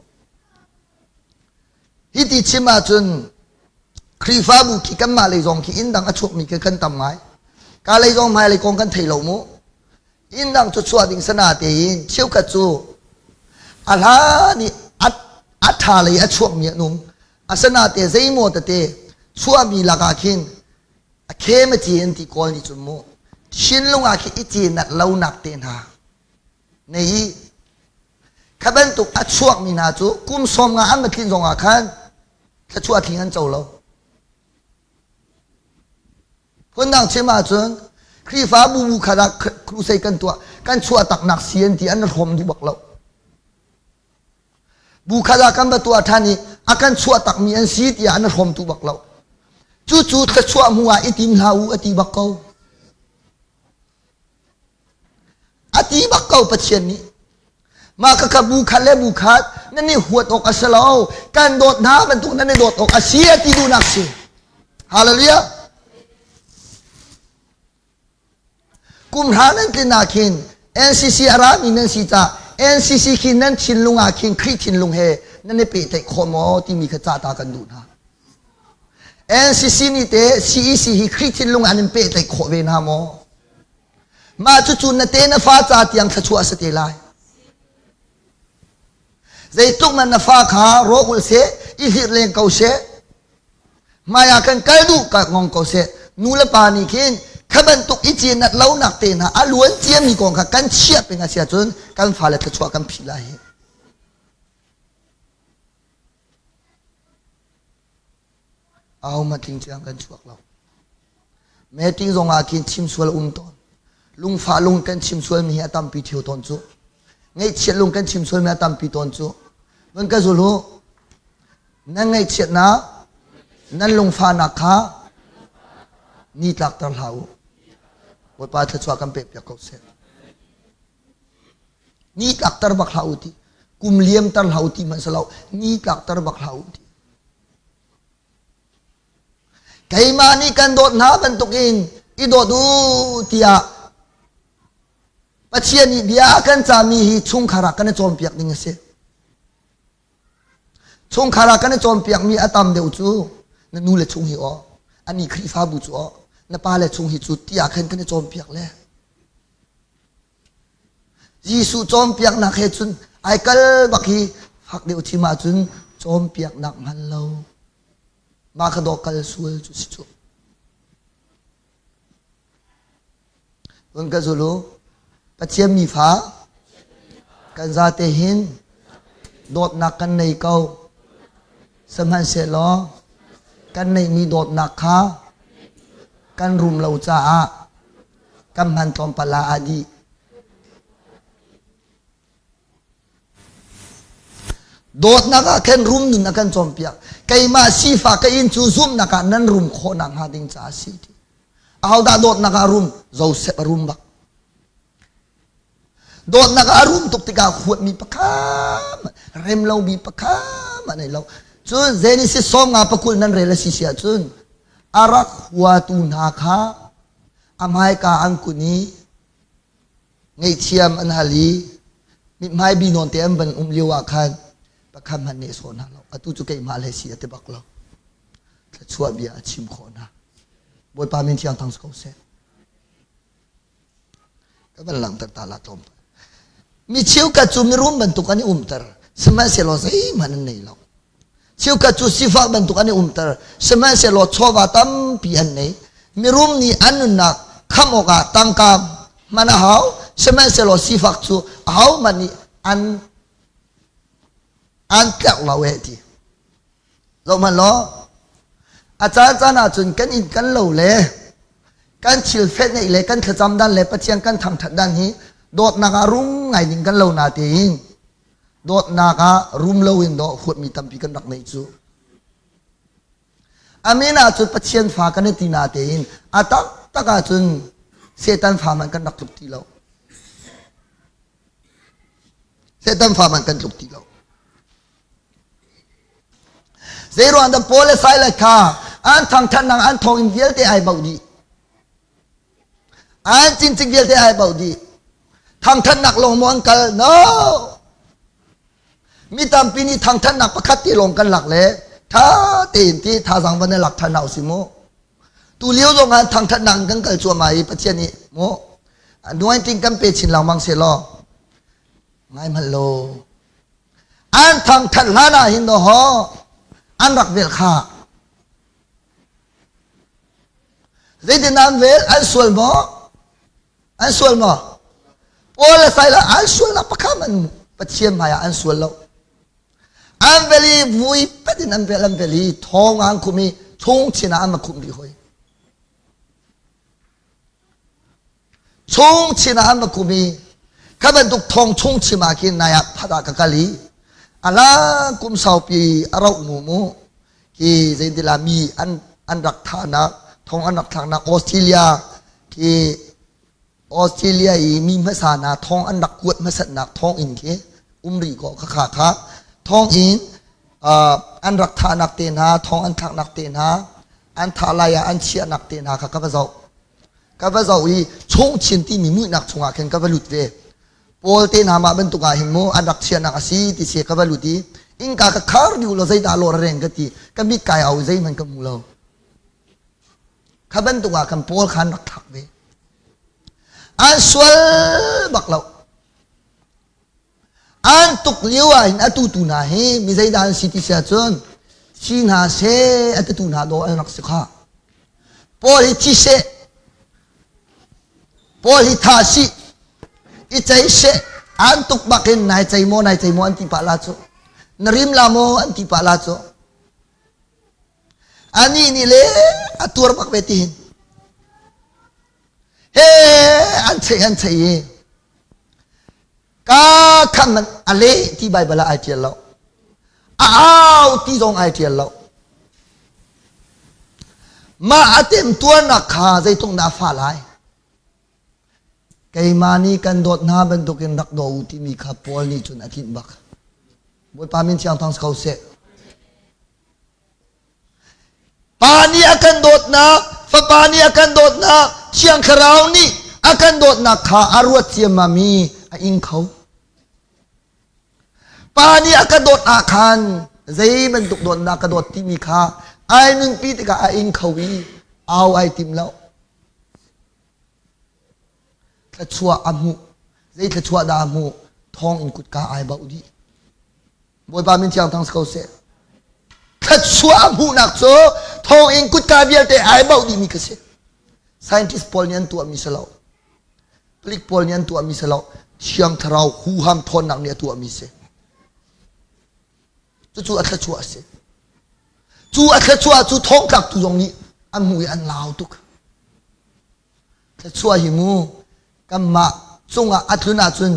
Hi ti chim ahcun Khrihfabu khi kanmah lei zong khi inn dang a chuakmi khi kan tam ngai. Ka lei zong hmailei kong kan thei lo mu. Inn dang cu chuah ding sana tein cheukhat cu a hlan i a ṭha lei a chuakmi an um. Asana te zeimaw tete chuahmi lakah khin a khem a ci an ti kawl nih cun mu. Thinlung ah khi i cinat lonak te hna nei i Kha bantuk a chuakmi hna cu kum 50 an va tlin zongah khan thluachuah thling an co lo. Phundang chim ahcun Khrihfabu bu khat ah crusade kan tuah kan chuah taknak si an ti an hrawm duh bak lo. Bu khat ah kan va tuah ṭhan i a kan chuah takmi an si tiah an hrawm tu bak lo. Cucu thluachuah hmu ah i tim hlah u a ti bak ko. A ti bak ko Pathian nih. Mah khakha bu khat le bu khat nan i huat awk a si lo. Kan dawt hna bantuk nan i dawt awk a si a ti duhnak si. Hallelujah. Kum hra nan tlin ah khin NCC a rami nan si ca NCC khi nan thinlung ah khin Khrih thinlung he nan i pehtlaih khawh maw timi kha ca ta kan duh hna. NCC nih te CEC hi Khrih thinlung an in pehtlaih khawh ve hna maw? Mah cucu na te na fa ca tiang thluachuah a si te lai. Zeitluk man na fa kha rawk ul seh, i hlirh leng ko seh, hmai ah khan kal duh ka ngong ko seh. Nu le pa nih khin kha bantuk i cinat lonak te hna a luan ciami kong kha kan chiah peng a si ahcun kan fale thluachuah kan phih lai hi. Ahohmanh tling tiang kan chuak lo. Meeting zong ah khin chim sual um tawn. Lungfah lung kan chim sualmi hi a tampi ṭheo tawn cu. Ngaihchiat lung kan chim sualmi a tampi tawn cu. Van ka zul u. Nan ngaihchiatnak, nan lungfahnak kha ni tlakter hlah u. Bawipa thluachuah kan pek piak ko seh. Ni tlakter bak hlah u ti. Kum liamter hlah u ti hmanh si lo. Ni tlakter bak hlah u ti. Keimah nih kan dawt hna bantukin i dawt u tiah Pathian nih bia a kan cahmi hi chungkhar ah kan i cawnpiak ding a si. Chungkhar ah kan i cawnpiakmi a tam deuh cu na nu le chung hi aw, ani Khrihfabu cu aw, na pa le chung hi cu tiah khan kan i cawnpiak le. Jesuh cawnpiaknak he cun ai kal bak hi fak deuh chim ahcun cawnpiaknak hman lo. Mah kha dawh kal sual cu si cu. Vun ka zul u. Pathian mi fa kan zate hin dawtnak kan nei ko. Sihmanhsehlaw. Kan neihmi dawtnak kha kan rum lo caah kan hman tlawmpal ah a dih. Dawtnak ah khan rum nun a kan cawnpiak. Keimah sifak ka inn cu zumhnak ah nan rum khawh nakhnga ding caah a si ti. Ahodah dawtnak ah rum? Joseph a rum bak. Dawtnak ah a rum tuk tikah huatmi pakhat, rem lomi pakhat a nei lo. Cun Genesis sawmnga pakul nan rel a si si ahcun a rak huatu hna kha a hmaika an kun i ngaihthiam an hal i mithmai bi nawn te an van um lio ah khan pakhat hmanh nih a sawh hna lo. Atu cu keimah le si a ti bak lo. Thluachuah bia a chim khawh hna. Bawipa min thiang thang si ko seh. Ka van langhter ta la tlawmpal. Mi cheukhat cu mirum bantuk an i umter, sihmanhsehlaw zeihmanh an nei lo. Cheukhat cu sifak bantuk an i umter, sihmanhsehlaw chawva tampi an nei. Mirum nih an nunnak khamh awkah tangka hman a hau, sihmanhsehlaw sifak cu ahohmanh nih an an tlerh lo eh ti. Zohhmanh law, a caan caan ahcun kan inn kan lo le kan thil fenh le kan thlacam dan le Pathian kan thangṭhat dan hi dawtnak ah rum ngai ding kan lo na tein dawtnak ah rum loin dawh huatmi tampi kan rak neih cu. Amin ahcun Pathian fa kan i ti na tein a taktak ahcun Satan fa man kan rak tluk ti lo. Satan fa man kan tluk ti lo. Zeiruang dah Paul le Silas kha an thangthatnak an thawngin vialte ai bauh dih. An cincik vialte ai bauh dih. Thangthatnak lawng maw an kal? No. Mi tampi nih thangthatnak pakhat te lawng kan lak le tha tein ti thazaang van i lak than hau si mu. Tu lio zong ah thangthatnak in kan kal cuahmah i Pathian nih mu anointing kan pe chin lengmang seh law ngai hmanh law An thangthat hlan ah hin dawhaw an rak velh kha. Zeitin an vel? An sual maw? An sual maw? Paul le Silas an sualnak pakhat an Pathian hmaiah an sual lo. An vel i vui pet in an vel an vel i thong an khum i chung chin ah an va khumh rih hoi. Chung chin ah an va kum i kha bantuk thong chung chim ah khin nai ah phat ah ka kal i ala kum saupi a rauh nu mu khi zeintila mi an an rak thahnak thong an rak thlaknak Australia khi Australia i mi hmasa hna thong an rak kuat hmasatnak thong in khi um rih ko kha kha kha thong in an rak thahnak te hna thong an thlaknak te hna an thah lai ah an chiahnak te hna kha ka va zoh ka va zoh i chungchin timi muihnak chungah khin ka va lut ve Paul te hna mah bantuk ah hin mu an rak chiahnak a si ti si ka va lut i innka ka khar dih law zeidah lawr a reng ka ti ka mit kai au zeihmanh ka hmu lo kha bantuk ah khan Paul khan rak thlak ve an sual bak lo An tuk lio ah hin a tutu hna hi mi zeidah an si ti si ahcun thi hna seh a titu hna dawh an rak si kha. Paul hi thi seh, Paul hi tha sih, i cei seh, an tuk bak in nai cei maw nai cei maw an ti pah la cu. Na rim la maw an ti pah la cu. Anih nih le a tuar bak ve ti hin. He an chei an chei i Ka khan man a leh ti Baibal ah ai ṭial lo. A au ti zong ai ṭial lo. Mah a temtuarnak kha zeitluk dah a fah lai? Keimah nih kan dawt hna bantukin rak daw u timi kha Paul nih cun a tlinh bak. Bawipa min thiang thang si ko seh. Pa nih a kan dawtnak, Fapa nih a kan dawtnak, Thiang Thlarau nih a kan dawtnak kha a ruat ciammam i a ing kho. Pa nih a ka dawt ah khan zei bantuk dawtnak ka dawt timi kha ai nunpi tikah a ing kho i au ai tim lo. Thluachuah a hmuh. Zei thluachuah dah a hmuh? Thawng in kutka ai bauh dih. Bawipa min thiang thang si ko seh. Thluachuah a hmuhnak cu thawnginn kutka vialte ai bauh dihmi ka si. Scientist pawl nih an tuahmi si lo. Palik pawl nih an tuahmi si lo. Thiang Thlarau huham thawnnak nih a tuahmi si. Cucu a thluachuah a si. Cu a thluachuah cu thongtlaktu zong nih an hmuh i an lau tuk. Thluachuah hi mu kanmah cungah a tlun ahcun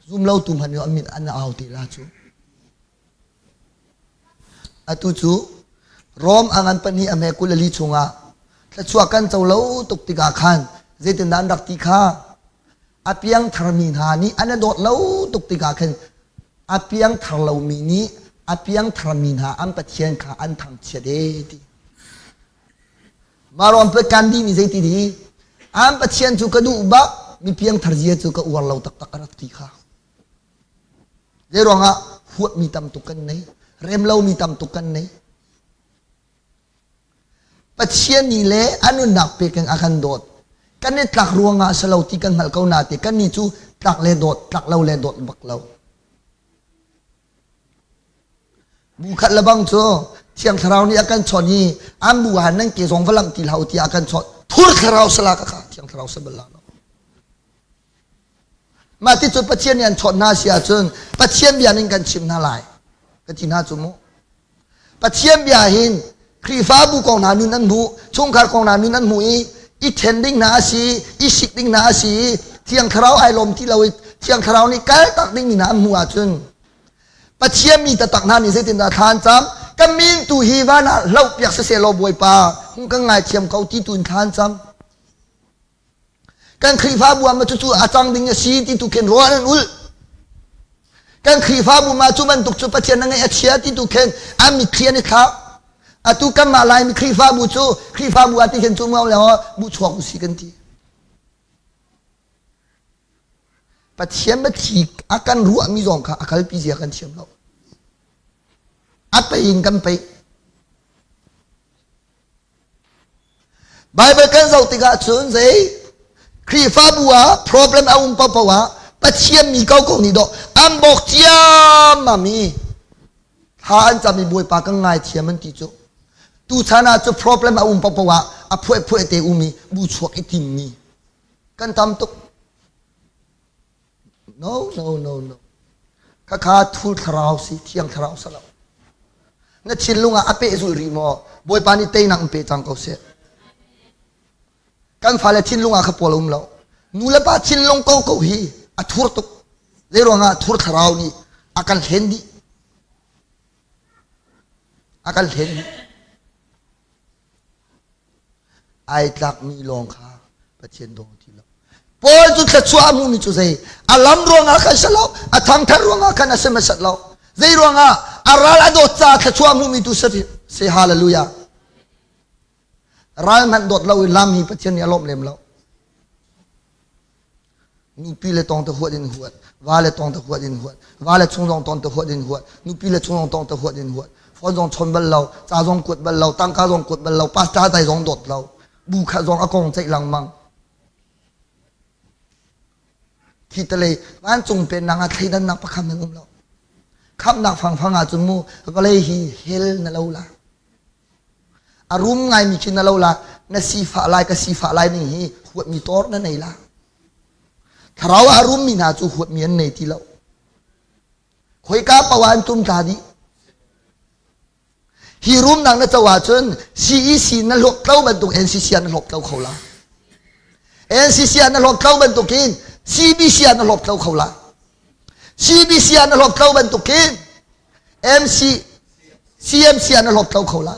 zumlotu hmanh nih an mit an au te la cu. Atu cu Rom a ngan pahnih a hme 24 chungah thluachuah kan co lo tuk tikah khan zeitindah an rak ti kha a piangtharmi hna nih an i dawt lo tuk tikah khan a piangthar lomi nih a piangtharmi hna an Pathian kha an thangchiat ee ti. Mah ruang Gandhi nih zeiti ti an Pathian cu ka duh bak mi piangthar zia cu ka uar lo taktak a rak ti kha. Zei ruangah huatmi tam tuk kan nei, rem lomi tam tuk kan nei. Pathian nih le a nunnak pek in a kan dawt. Kan i tlak ruangah a si lo ti kan hngalh ko nain kannih cu tlak le dawt, tlak lo le dawt bak lo. Bu khat le bang cu Thiang Thlarau nih a kan chawnh i an bu ah nan ke zong va lamh ti hlah u tiah a kan chawnh. Thur Thlarau sala ka kha Thiang Thlarau sa bal la lo. Mah ti cu Pathian nih an chawnh hna si ahcun Pathian bia ning kan chim hna lai ka ti hna cu mu. Pathian bia hin Khrihfabu kong hna nun an hmuh, chungkhar kong hna nun an hmuh i i then ding hna a si, i sik ding hna a si i Thiang Thlarau ai lawm ti lo i Thiang Thlarau nih kal tak ding mi hna an hmuh ahcun Pathian mi taktak hna nih zeitindah thla an cam? Ka min tu hi van ah hloh piak siseh law Bawipa, hung kan ngaithiam ko ti tu in thla an cam. Kan Khrihfabu ah cucu a cang ding a si ti tu khin ruah nan ulh. Kan Khrihfabu ma cu bantuk cu Pathian na ngaih a chia ti tu khin an mitthli an i thlak. Atu kanmah Laimi Khrihfabu cu Khrihfabu ah ti khin cu ngau le bu chuak u si kan ti. Pathian biathli a kan ruahmi zong kha a kalpi zia kan thiam lo. A pei in kan pei. Bible kan zoh tikah cun zei Khrihfabu ah problem a um paohpaoh ah Pathian mi koko nih dawh an bawk ciammam i thla an cam i Bawipa kan ngaithiam an ti cu. Tuchan ah cu problem a um paohpaoh ah a phueh te um i bu chuak i timmi kan tam tuk. No, no, no, no. Khakha thul thlarau si, thiang thlarau sa lo. Na thinlung ah a pehzulh rih maw? Bawipa nih teinak in pe cang ko seh. Kan fale thinlung ah kha pawl um lo. Nu le pa thinlung ko ko hi a thur tuk. Zei ruangah thur thlarau nih a kan hlen dih. A kan hlen dih. Ai tlakmi lawng kha Pathian daw ti lo. Paul cu thluachuah a hmuhmi cu zei a lam ruangah khan si lo, a thangthar ruangah khan a si hmasat lo. Zei ruangah a ral a dawt caah thluachuah a hmuhmi tu si hallelujah. Ral hmanh dawt lo i lam hi Pathian nih a lawmh lem lo. Nupi le tawng te huat in huat, va le tawng te huat in huat, va le chung zong tawng te huat in huat, nupi le chung zong tawng te huat in huat. Phone zong chawn bal lo, ca zong kuat bal lo, tangka zong kuat bal lo, pastor dai zong dawt lo, bu kha zong a kong ceih lengmang. Khi tale vancung pennak ah thleidannak pakhat nan um lo. Khamnak fangfang ahcun mu vawlei hi hell na lo la. A rum ngaimi khi na lo la, na sifah lai ka sifah lai ning hi huatmi tor na nei la. Thlarau ah a rummi hna cu huatmi an nei ti lo. Khoika paoh ah an tum tla dih. Hi rumnak na co ahcun CEC na hlawk tlo bantuk NCC ah na hlawk tlo kho la. NCC ah na hlawk tlo bantukin CBC ah na hlawk tlo kho la. CBC ah na hlawk tlo bantukin MC CMC ah na hlawk tlo kho la.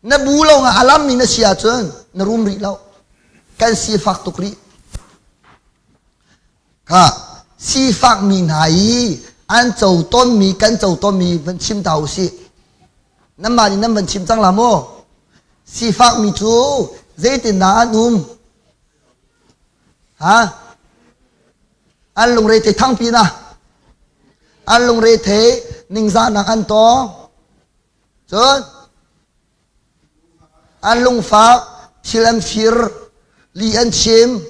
Na bu lawng ah a lammi na si ahcun na rum rih lo. Kan sifak tuk rih. Kha sifakmi hna i an co tawnmi kan co tawnmi van chim ta u sih. Nanmah nih nan van chim cang la maw? Sifakmi cu zeitindah an um? Ha? An lungre thei thangpi na. An lungre thei ningzahnak an tong. Cun an lungfak, thil an fir, li an chim.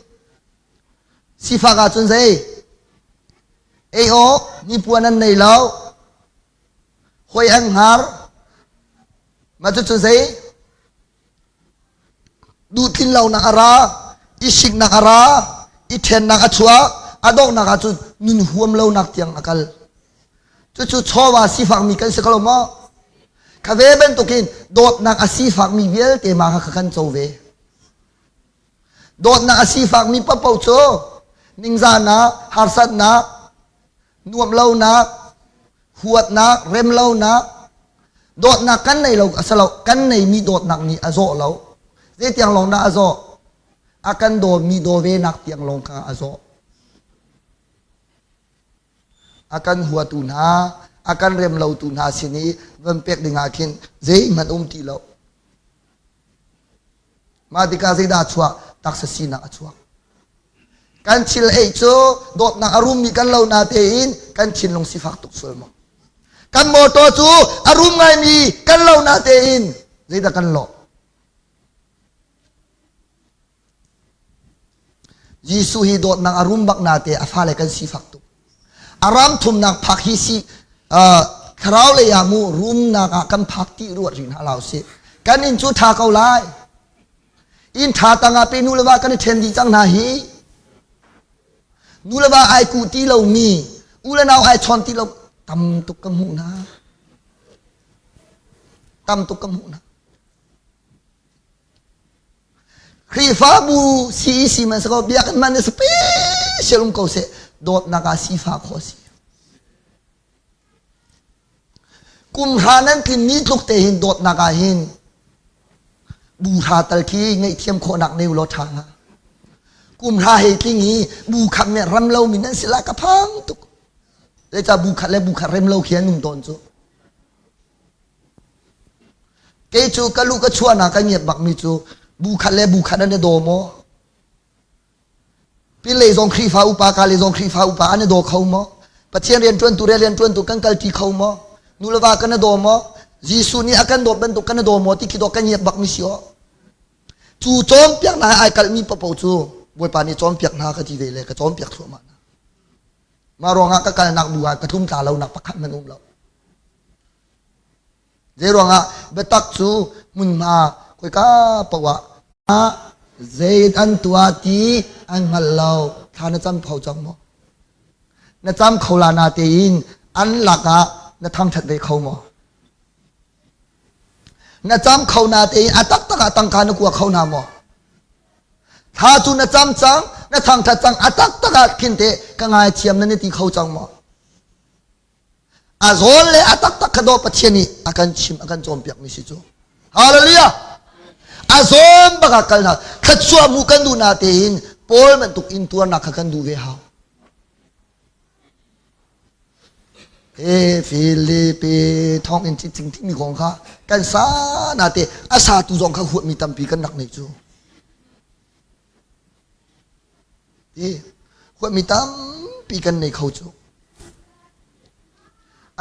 Sifak ahcun zei? Ei awk hnipuan an nei lo. Hoi an hngar. Mah cucu zei? Duhtlin lonak a ra, i siknak a ra, i ṭhennak a chuak, a donghnak ahcun nun huam lonak tiang a kal. Cucu chawva sifakmi kan si ko lo maw? Kha ve bantukin dawtnak a sifakmi vialte mah kha kan co ve. Dawtnak a sifakmi paohpaoh cu ningzahnak, harsatnak, nuamh lonak, huatnak, rem lonak, dawtnak kan nei lo a si lo, kan neimi dawtnak nih a zawh lo. Zeitiang lawng dah a zawh? A kan dawmi daw venak tiang lawng kha a zawh. A kan huatu hna, a kan rem lotu hna sin i van pek dingah khin zeihmanh um ti lo. Mah tikah zeidah a chuah? Taksa sinak a chuak. Kan thil ei cu dawtnak a rummi kan lo na tein kan thinlung sifak tuk sual maw? Kan motor cu a rum ngaimi kan lo na tein zeidah kan lawh? Jesuh hi dawtnak a rum bak na te a fale kan sifak tuk. A ram thumnak phak hi si thlarau lei ah mu rumnak ah kan phak ti ruat rih hna lo si. Kan inn cu tha ko lai. Inn tha tangah pe nu le va kan i then dih cang hna hi. Nu le va ai ku ti lomi, u le nau ai chawn ti lo tam tuk ka hmuh hna. Tam tuk ka hmuh hna. Khrihfabu CEC man sako biakinn man special um ko seh dawtnak ah sifa khawh si. Kum hra nan tlin ni tluk te hin dawtnak ah hin bu hra tal khi ngaihthiam khawhnak neu law ṭha hnga. Kum hra hei tling i bu khat nih ram lo mi nan si la ka phang tuk. Zeicah bu khat le bu khat rem lo khi an um tawn cu. Kei cu ka lu ka chuahnak ka ngiat bakmi cu bu khat le bu khat an i daw maw? Pinlei zong Khrihfa upa, ka lei zong Khrihfa upa an i daw kho maw? Pathian rianṭuantu le rianṭuantu kan kalṭi kho maw? Nu le va kan i daw maw? Jesuh nih a kan dawt bantuk kan i daw maw ti khi dawh kan ngiat bakmi si aw. Cu cawnpiaknak he ai kalhmi paohpaoh cu Bawipa nih cawnpiak hna ka ti ve le ka cawnpiak thluahmah hna. Mah ruangah ka kalnak bu ah ka tlumtla lonak pakhat hmanh um lo. Zeiruangah biatak cu hmunhma khoika paoh ah zei an tuah ti an hngal lo. Thla na cam kho cang maw? Na cam kho la na tein an lakah na thangṭhat ve kho maw? Na cam kho na tein a taktak ah tangka na kua kho hna maw? Thla cu na cam cang, na thangṭhat cang, a taktak ah khin teh ka ngaithiam na ni ti kho cang maw? A zawn le a taktak kha dawh Pathian nih a kan chim a kan cawnpiak mi si cu. Hallelujah! A zawn bak ah kal hna. Thluachuah hmuh kan duh na tein Paul bantuk in tuarnak kha kan duh ve hau. He Filipi thong in cing timi kong kha kan sa na te a sa tu zong kha huatmi tampi kan rak nei cu. Ti huatmi tampi kan nei kho cu.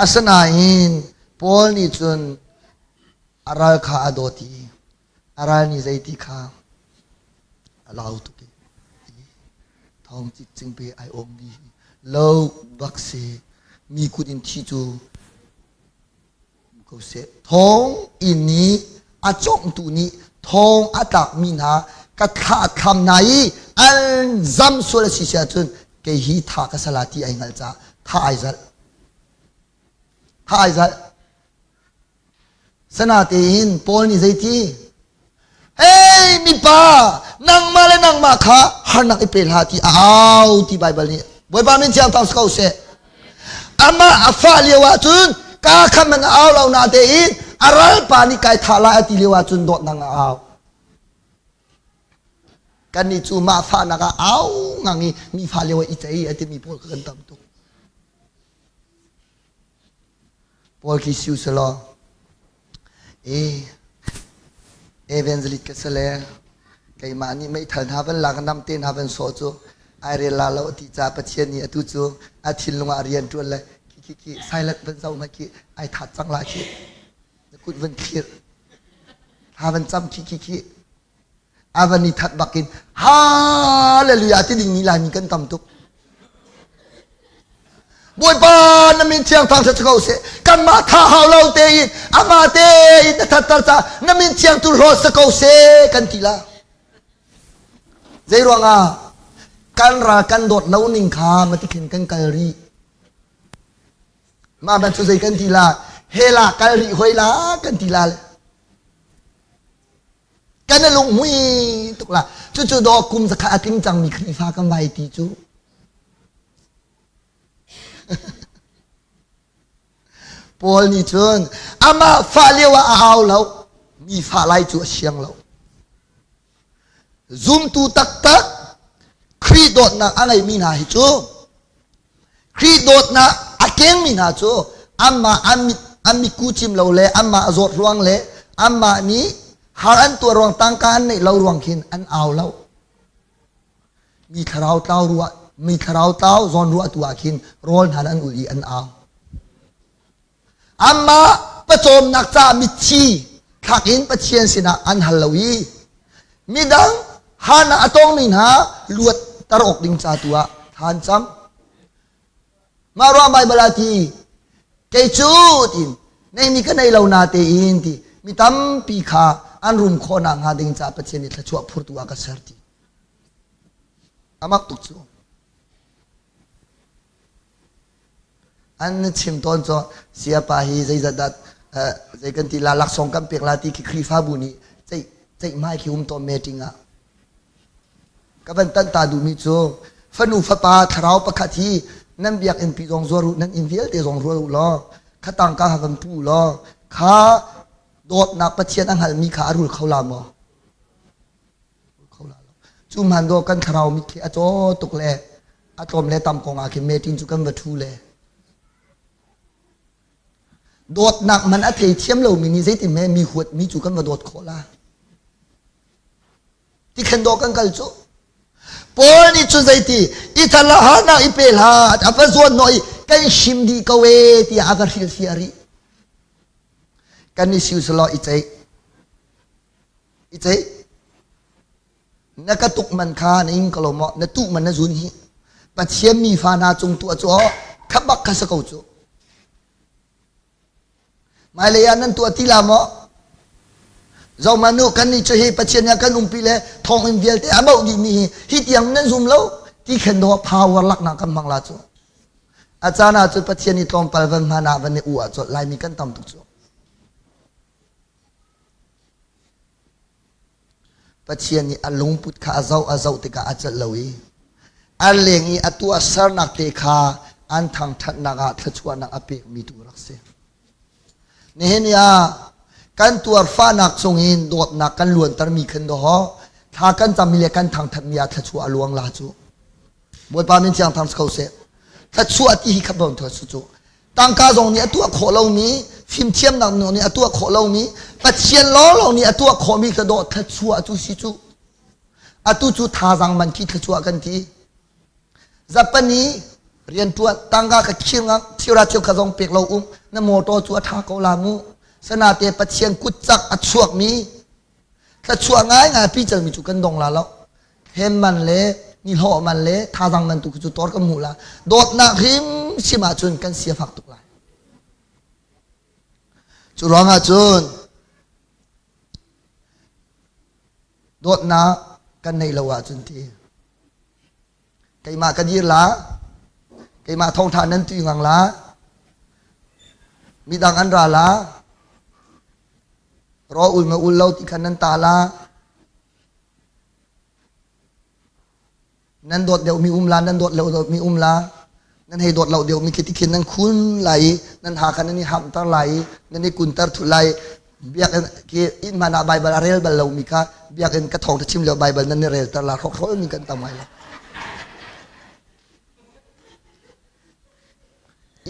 Asinain Paul nih cun a ral kha a dawt i a ral nih zeiti kha a lau tuk i thawng cikcing pe ai awm mi lo bak si mi kut in thi cu ko seh. Thawng inn i a cawngtu nih thawng a tlakmi hna ka thlah thlam hna i an zam sual a si si ahcun kei hi tha ka sala ti ai hngalh caah tha ai zalh. Tha ai zalh. Sanatein Paul nih zeiti? Hey mipa, nangmah le nangmah kha harnak i pe hlah ti a au ti Baibal nih. Bawipa min thiang thang si ko seh. Amah a fah lio ahcun ka kha man a au lo na tein a ralpa nih kai thah lai a ti lio ahcun dawtnak a au. Kannih cu mah fahnak ah au ngang i mi fa lio ah i cei a timi pawl kan tam tuk. Paul khi siu selaw e evangelist ka si le keimah nih meithal hna van lak nam te hna van sawh cu ai rel la lo ti ca Pathian nih atu cu a thinlung ah rian ṭuan le khi khi khi silent van zoh ma khi ai that cang la khi na kut van thlir ha van cam khi khi khi a van i that bakin hallelujah ti ding mi Laimi kan tam tuk. Bawipa na min thiang thang ko seh kanmah tha hau lo tein amah tein na thatter ca na min thiang tu hlawt sa ko seh kan ti la zei ruangah kan ral kan dawt lo ning kha matikhin kan kal rih mah ban cu zei kan ti la? Hell ah kal rih hoi la kan ti la le. Kan i lunghmui tuk la. Cucu dawh kum zakhat a tling cangmi Khrihfa kan vai ti cu. Paul nih cun amah fah lio ah a au lo, mi fah lai cu a siang lo. Zumtu taktak Khrih dawtnak a ngeimi hna hi cu Khrih dawtnak a kengmi hna cu anmah an mit an mitku cim lo le anmah a zawt ruang le anmah nih har an tuah ruang tangka an neih lo ruang khin an au lo. Mi thlarau tlau ruah mi thlarau tlau zawn ruah tu ah khin rawl hna an ul i an au. Amah pawcawmnak caah mitthi thlak in Pathian sinah an hal lo i midang hana a tongmi hna luatter awk ding ca tu ah thla an cam. Mah ruang Baibal ah ti kei cu tiin neimi ka nei lo na tein ti mi tampi kha an rum khawh nakhnga ding caah Pathian nih thluachuah phurtu ah ka ser ti. Amak tuk cu. An chim tawn cu siapa hi zeizat dah zei kan ti la laksawng kan pek la ti khi Khrihfabu nih ceih ceihmai khi um tawn meeting ah. Ka van tanh ta duhmi cu fanu fapa thlarau pakhat hi nan biakinn pi zong zuar u nan inn vialte zong rual u law kha tangka kha van pu law kha dawtnak Pathian a hngalhmi kha a rul kho la maw? Kho la lo. Cu hman dawh kan thlarau mit khi a caw tuk le a tlawm le tam kong ah khin meeting cu kan va ṭhu le dawtnak man a thei thiam lomi nih zeitin hme mi huat mi cu kan va dawt khawh la ti khan dawh kan kal cu Paul nih cun zeiti i thala i pe hlah a va zuan nawh i kan hrim dih ko e tiah a va hrilhfiah rih kan i siu selaw i ceih I ceih. Na ka tuk man kha na ing ko lo maw? Na tuh man na zun hi. Pathian mi fa hna cung tuah cu kha bak kha sa ko cu. Hmailei ah nan tuah ti la maw? Zomanu kan nih cu hi Pathian nih kan umpi le thawnginn vialte a bauh dih mi hi hi tiang nan zum lo ti khen do power laknak kan hmang la cu. A caan ah cu Pathian i tlawmpal van hman ah van i u ah cu Laimi kan tam tuk cu. Pathian nih a lungput kha a zoh a zoh tikah a celh lo i a leng i a tuahsernak te kha an thangṭhatnak ah thluachuahnak a pekmi tu rak si. Nihin ni ah kan tuarfahnak chungin dawtnak kan luantermi khan dawh thla kan cammi le kan thangṭhatmi ah thluachuah a luang la cu. Bawipa min thiang thang si ko seh. Thluachuah ti hi khat bon cu Tangka zong nih a tuah khawh lomi, fimthiamnak nih a tuah khawh lomi, Pathian lawnglawng nih a tuah khawhmi kha dawh thluachuah cu si cu. Atu cu thazaang man khi thluachuah kan ti. Zapani rianṭuan tangka ka khir ngang thira thil kha zong pek lo um na motor cu a ṭha ko la mu. Sanate Pathian kut cak a chuakmi thluachuah ngaingai pi calmi cu kan dong la lo. Hem man le nihlawh man le thazang man tu cu tor kan hmuh la dawtnak hrimhrim ahcun kan sia fak tuk lai cu ruangah cun dawtnak kan neih lo ahcun ti keimah ka dir la keimah thawngtha nan tui ngang la midang an ra la ro ul ma ul lo ti khan nan ta la Nan dawt deuhmi um la, nan dawt lo deuhmi um la, nan hei dawt lo deuhmi khi tikhin nan khun lai i nan ha kha nan i hamter lai i nan i kunter thut lai. Biakinn khi inn hmanh ah Baibal a rel bal lomi kha biakinn ka thawng chim lio Baibal nan i relter la hrawkhrol mi kan tam ngai lo.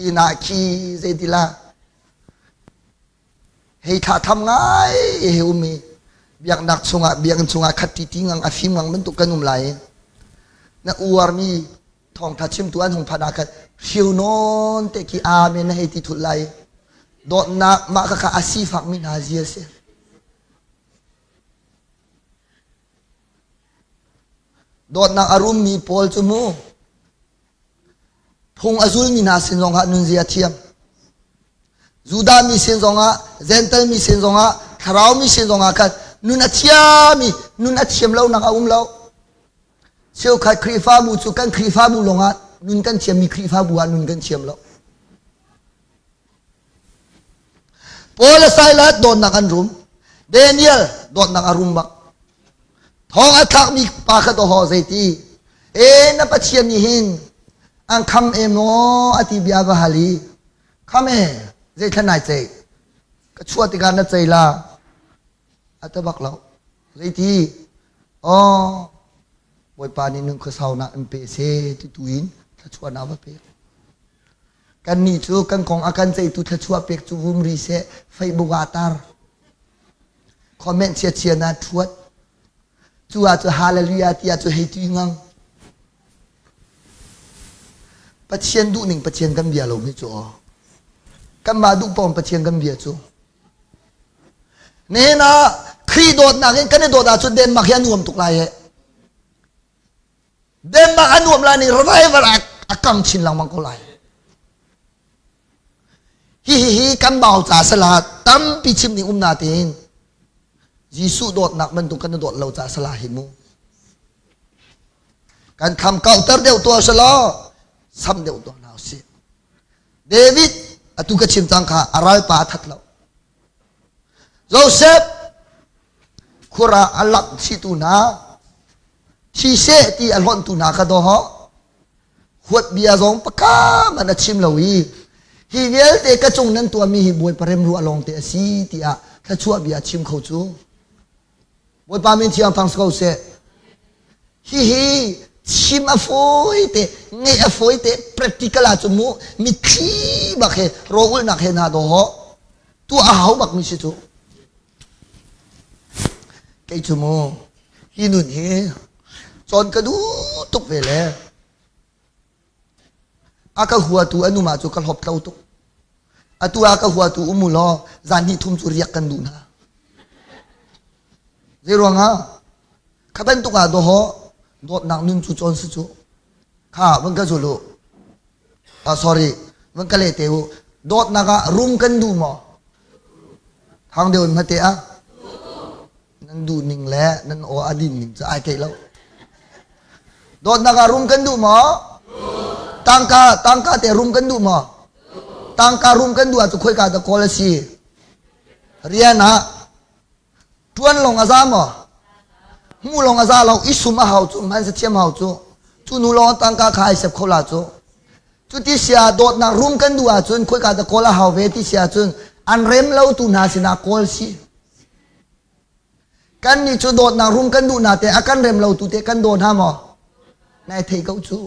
Inn ah khi zeiti la Hei thla tham ngai he um i biaknak chungah biakinn chungah khat ti ti ngang a fim ngang bantuk kan um lai i na uarmi thawngtha chimtu an hung phan ah khan hriu nawn te khi amen na hei ti thut lai dawtnak mah kha kha a sifakmi hna zia si dawtnak a rummi pawl cu mu Phung a zulmi hna sin zongah nunzia a thiam. Judah mi sin zongah, Gentle mi sin zongah, thlarau mi sin zongah khan nun a thiam i nun a thiam lonak a um lo. Cheukhat Khrihfabu cu kan Khrihfabu lawngah nun kan thiammi Khrihfabu ah nun kan thiam lo. Paul le Silas dawtnak an rum. Daniel dawtnak a rum bak. Thong a thlakmi pa kha to ho zeiti? E na Pathian nih hin an kham e maw a ti bia va hal i kham e zeithlan nai ceih ka chuah tikah na cei la a ta bak lo zeiti aw Bawipa nih nun khuasaunak in pe se ti tu in thluachuahnak va pek Kannih cu kan kong a kan ceihtu thluachuah pek cu vum ri seh Facebook ah tar. Comment chiachia na thuat. Cu ah cu hallelujah tiah cu hei tui ngang. Pathian duhning Pathian kan bia lo mi cu aw. Kanmah duh pawn Pathian kan bia cu. Nihin ah Khrih dawtnak in kan i dawt ahcun Denmark hi a nuam tuk lai he. Denmark a nuam lai ning revival a kang chin lengmang ko lai. Hi hi hi kan bau ca sala tampi chim ning um na tein Jesuh dawtnak bantuk kan dawt lo ca sala hi mu. Kan kham kauter deuh tuah sala sam deuh tuah hna usih. David atu ka chim cang kha a ralpa a that lo. Joseph khur ah a lak chitu hna thi seh ti a hlonhtu hna kha daw huat bia zong paka man a chim lo i hi vialte ka cung nan tuahmi hi Bawipa remruah lawng te a si tiah thluachuah bia chim kho cu Bawipa min thiang thang si ko seh hihi chim a fawi te ngeih a fawi te practical ah cu mu mitthli bak he rawlulnak he hna daw tuah a hau bak mi si cu kei cu mu hi nun hi cawn ka duh tuk ve le a ka huatu a numa cu ka hlop tlo tuk atu a ka huatu um u law zan hnih thum cu riak kan duh hna zei ruangah kha bantuk ah dawh dawtnak nun cu cawn si cu kha van ka zul u ah sorry van ka leh te u dawtnak ah rum kan duh maw thang deuh in hmate ah nan duh ning le nan aw a din ning cu ai keih lo dawtnak ah rum kan duh maw tangka tangka te rum kan duh maw tangka rum kan duh ah cu khoika dah kawl a si rian ah Ṭuan lawng a za maw? Hmuh lawng a za lo, i sum a hau cu, hman thiam hau cu. Cu nu lawng tangka kha ai sep kho la cu. Cu ti sia dawtnak rum kan duh ahcun khoika dah kawl a hau ve ti si ahcun an rem lo tu hna sinah kawl si. Kan nih cu dawtnak rum kan duh na te a kan rem lo tu te kan daw hna maw? Nai thei ko cu.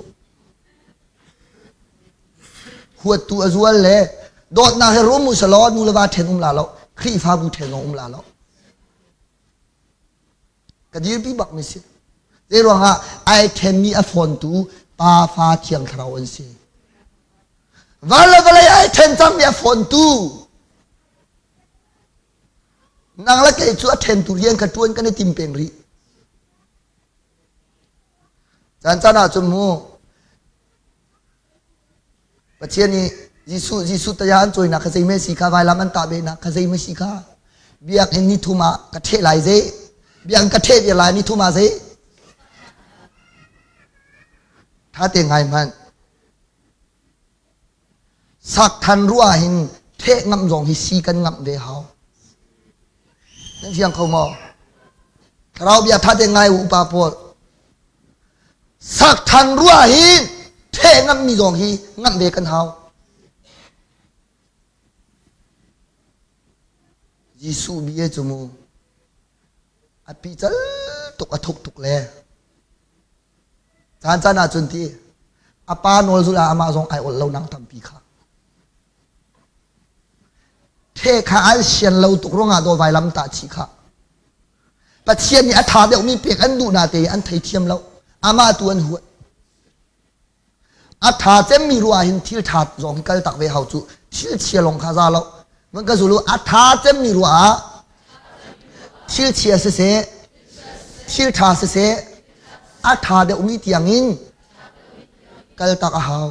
Huattu a zual le dawtnak he rum u selaw nu le va ṭhen um la lo Khrihfabu ṭhen zong um la lo ka dirpi bak mi si zei ruangah ai ṭhenmi a fawntu pa fa thiang thlarau an si van le vawlei ai ṭhen cangmi a fawntu nang le kei cu a ṭhentu rian ka ṭuan kan i tim peng rih Caan caan ahcun mu Pathian nih Jesuh Jesuh taya an cawinak kha zeihme si kha vailam an tah behnak kha zeihme si kha biakinn ni thum ah ka ṭheh lai zei biakinn ka ṭheh viar lai ni thum ah zei ṭha te ngai hmanh Sak than ruah hin theh ngamh zong hi si kan ngamh ve hau. Nan fiang kho maw? Thlarau bia tha te ngai u upa pawl. Sak than ruah hin theh ngamh mi zong hi ngamh ve kan hau. Jesuh bia cu mu a pi cal tuk a thuk tuk le Caan caan ahcun ti a pa nawl zulh ah amah zong ai ol lo nang tampi kha. The kha an sian lo tuk ruangah daw vailam tah chih kha. Pathian nih a tha deuhmi pek an duh na te an theithiam lo. Amah tu an huat. A ṭha cemmi ruah hin thil ṭha zong hi kal tak ve hau cu thil chia lawng kha za lo van ka zul u a ṭha cemmi ruah ah thil chia siseh thil ṭha siseh a ṭha deuhmi tiangin kal tak a hau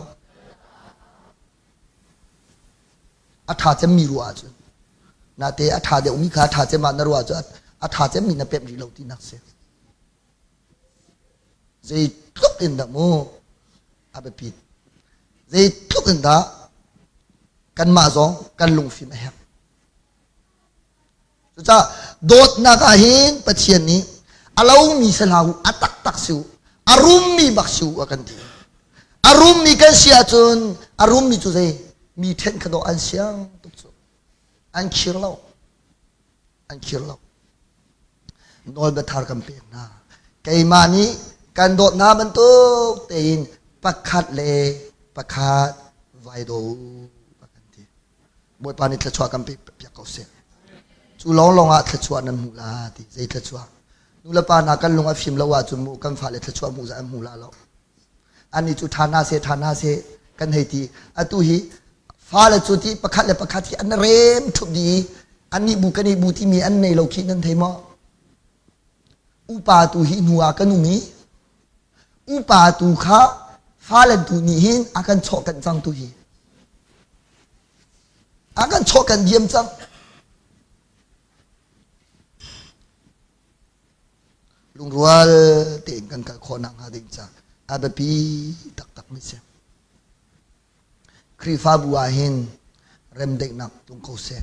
a ṭha cemmi ruah ahcun nate a ṭha deuhmi kha a ṭha cem ah na ruah cu a ṭha cemmi na pemh rih lo tinak si Zeitluk in dah mu a biapit. Zeitluk in dah kanmah zong kan lungfim a herh. Cucaah dawtnak ah hin Pathian nih a lomi si hlah u, a taktak si u, a rummi bak si u a kan ti. A rummi kan si ahcun a rummi cu zei mi ṭhen kha dawh an siang tuk cu. An khir lo. An khir lo. Nawlbia thar kan pek hna. Keimah nih kan dawt hna bantuk tein pakhat le pakhat vai daw u a kan ti. Bawipa nih thluachuah kan pek piak ko seh. Cu lawnglawng ah thluachuah nan hmu la ti. Zei thluachuah? Nu le pa hna kan lung a fim lo ahcun mu kan fale thluachuah hmuh zah an hmu la lo. Annih cu ṭha hna seh ṭha hna seh kan hei ti. Atu hi fale cu ti pakhat le pakhat hi an rem ṭhup dih i annih bu kan i bu timi an nei lo khi nan thei maw? Upa tu hi hnu ah kan um i upa tu kha fale tu nih hin a kan chawhkanh cang tu hi. A kan chawhkanh diam cang. Lungrual tein kan kal khawh nakhnga ding ca a biapi taktakmi si. Khrihfabu ah hin remdaihnak tlung ko seh.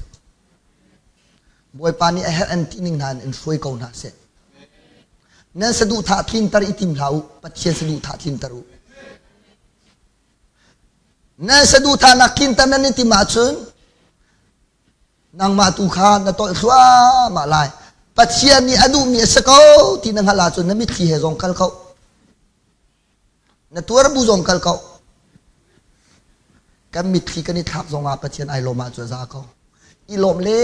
Bawipa nih a herh an ti ning hna in in hruai ko hna seh. Nan saduhthah tlinter i tim hlah u, Pathian saduhthah tlinter u. Nan saduhthahnak tlinter nan i tim ahcun nangmah tu kha na tolh thluahmah lai. Pathian nih a duhmi a si ko ti na hngalh ahcun na mitthli he zong kal ko. Na tuar bu zong kal ko. Kan mitthli kan i thlak zong ah Pathian ai lawm ahcun a za ko. I lawm le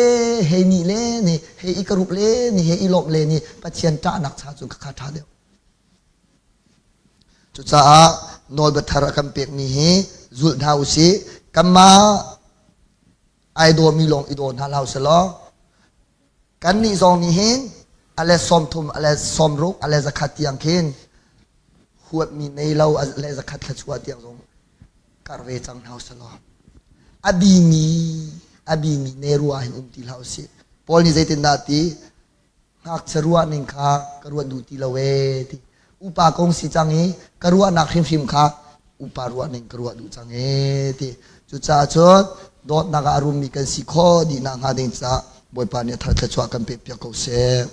hei ni le ni hei i ka rup le ni hei i lawm le ni Pathian ṭahnak cha cun khakha ṭha deuh. Cucaah nawlbia thar a kan pekmi hi zulh hna u sih. Kanmah ai dawmi lawng i daw hna hlah u sih law kannih zong nih hin a let 30, a let 60, a let 100 tiang khin huatmi nei lo a let 100 thluachuah tiang zong kar ve cang hna u sih law a bimi a bimi ne ruah hin um ti hlah u sih. Paul nih zeitindah a ti? Ngakchia ruah ning kha ka ruat duh ti lo ee ti. Upa kong si cang i ka ruahnak hrimhrim kha upa ruah ning ka ruah duh cang ee ti. Cucaah cun dawtnak ah a rummi kan si khawh dih nak hnga ding caah Bawipa nih a thar thluachuah kan pek piak ko seh.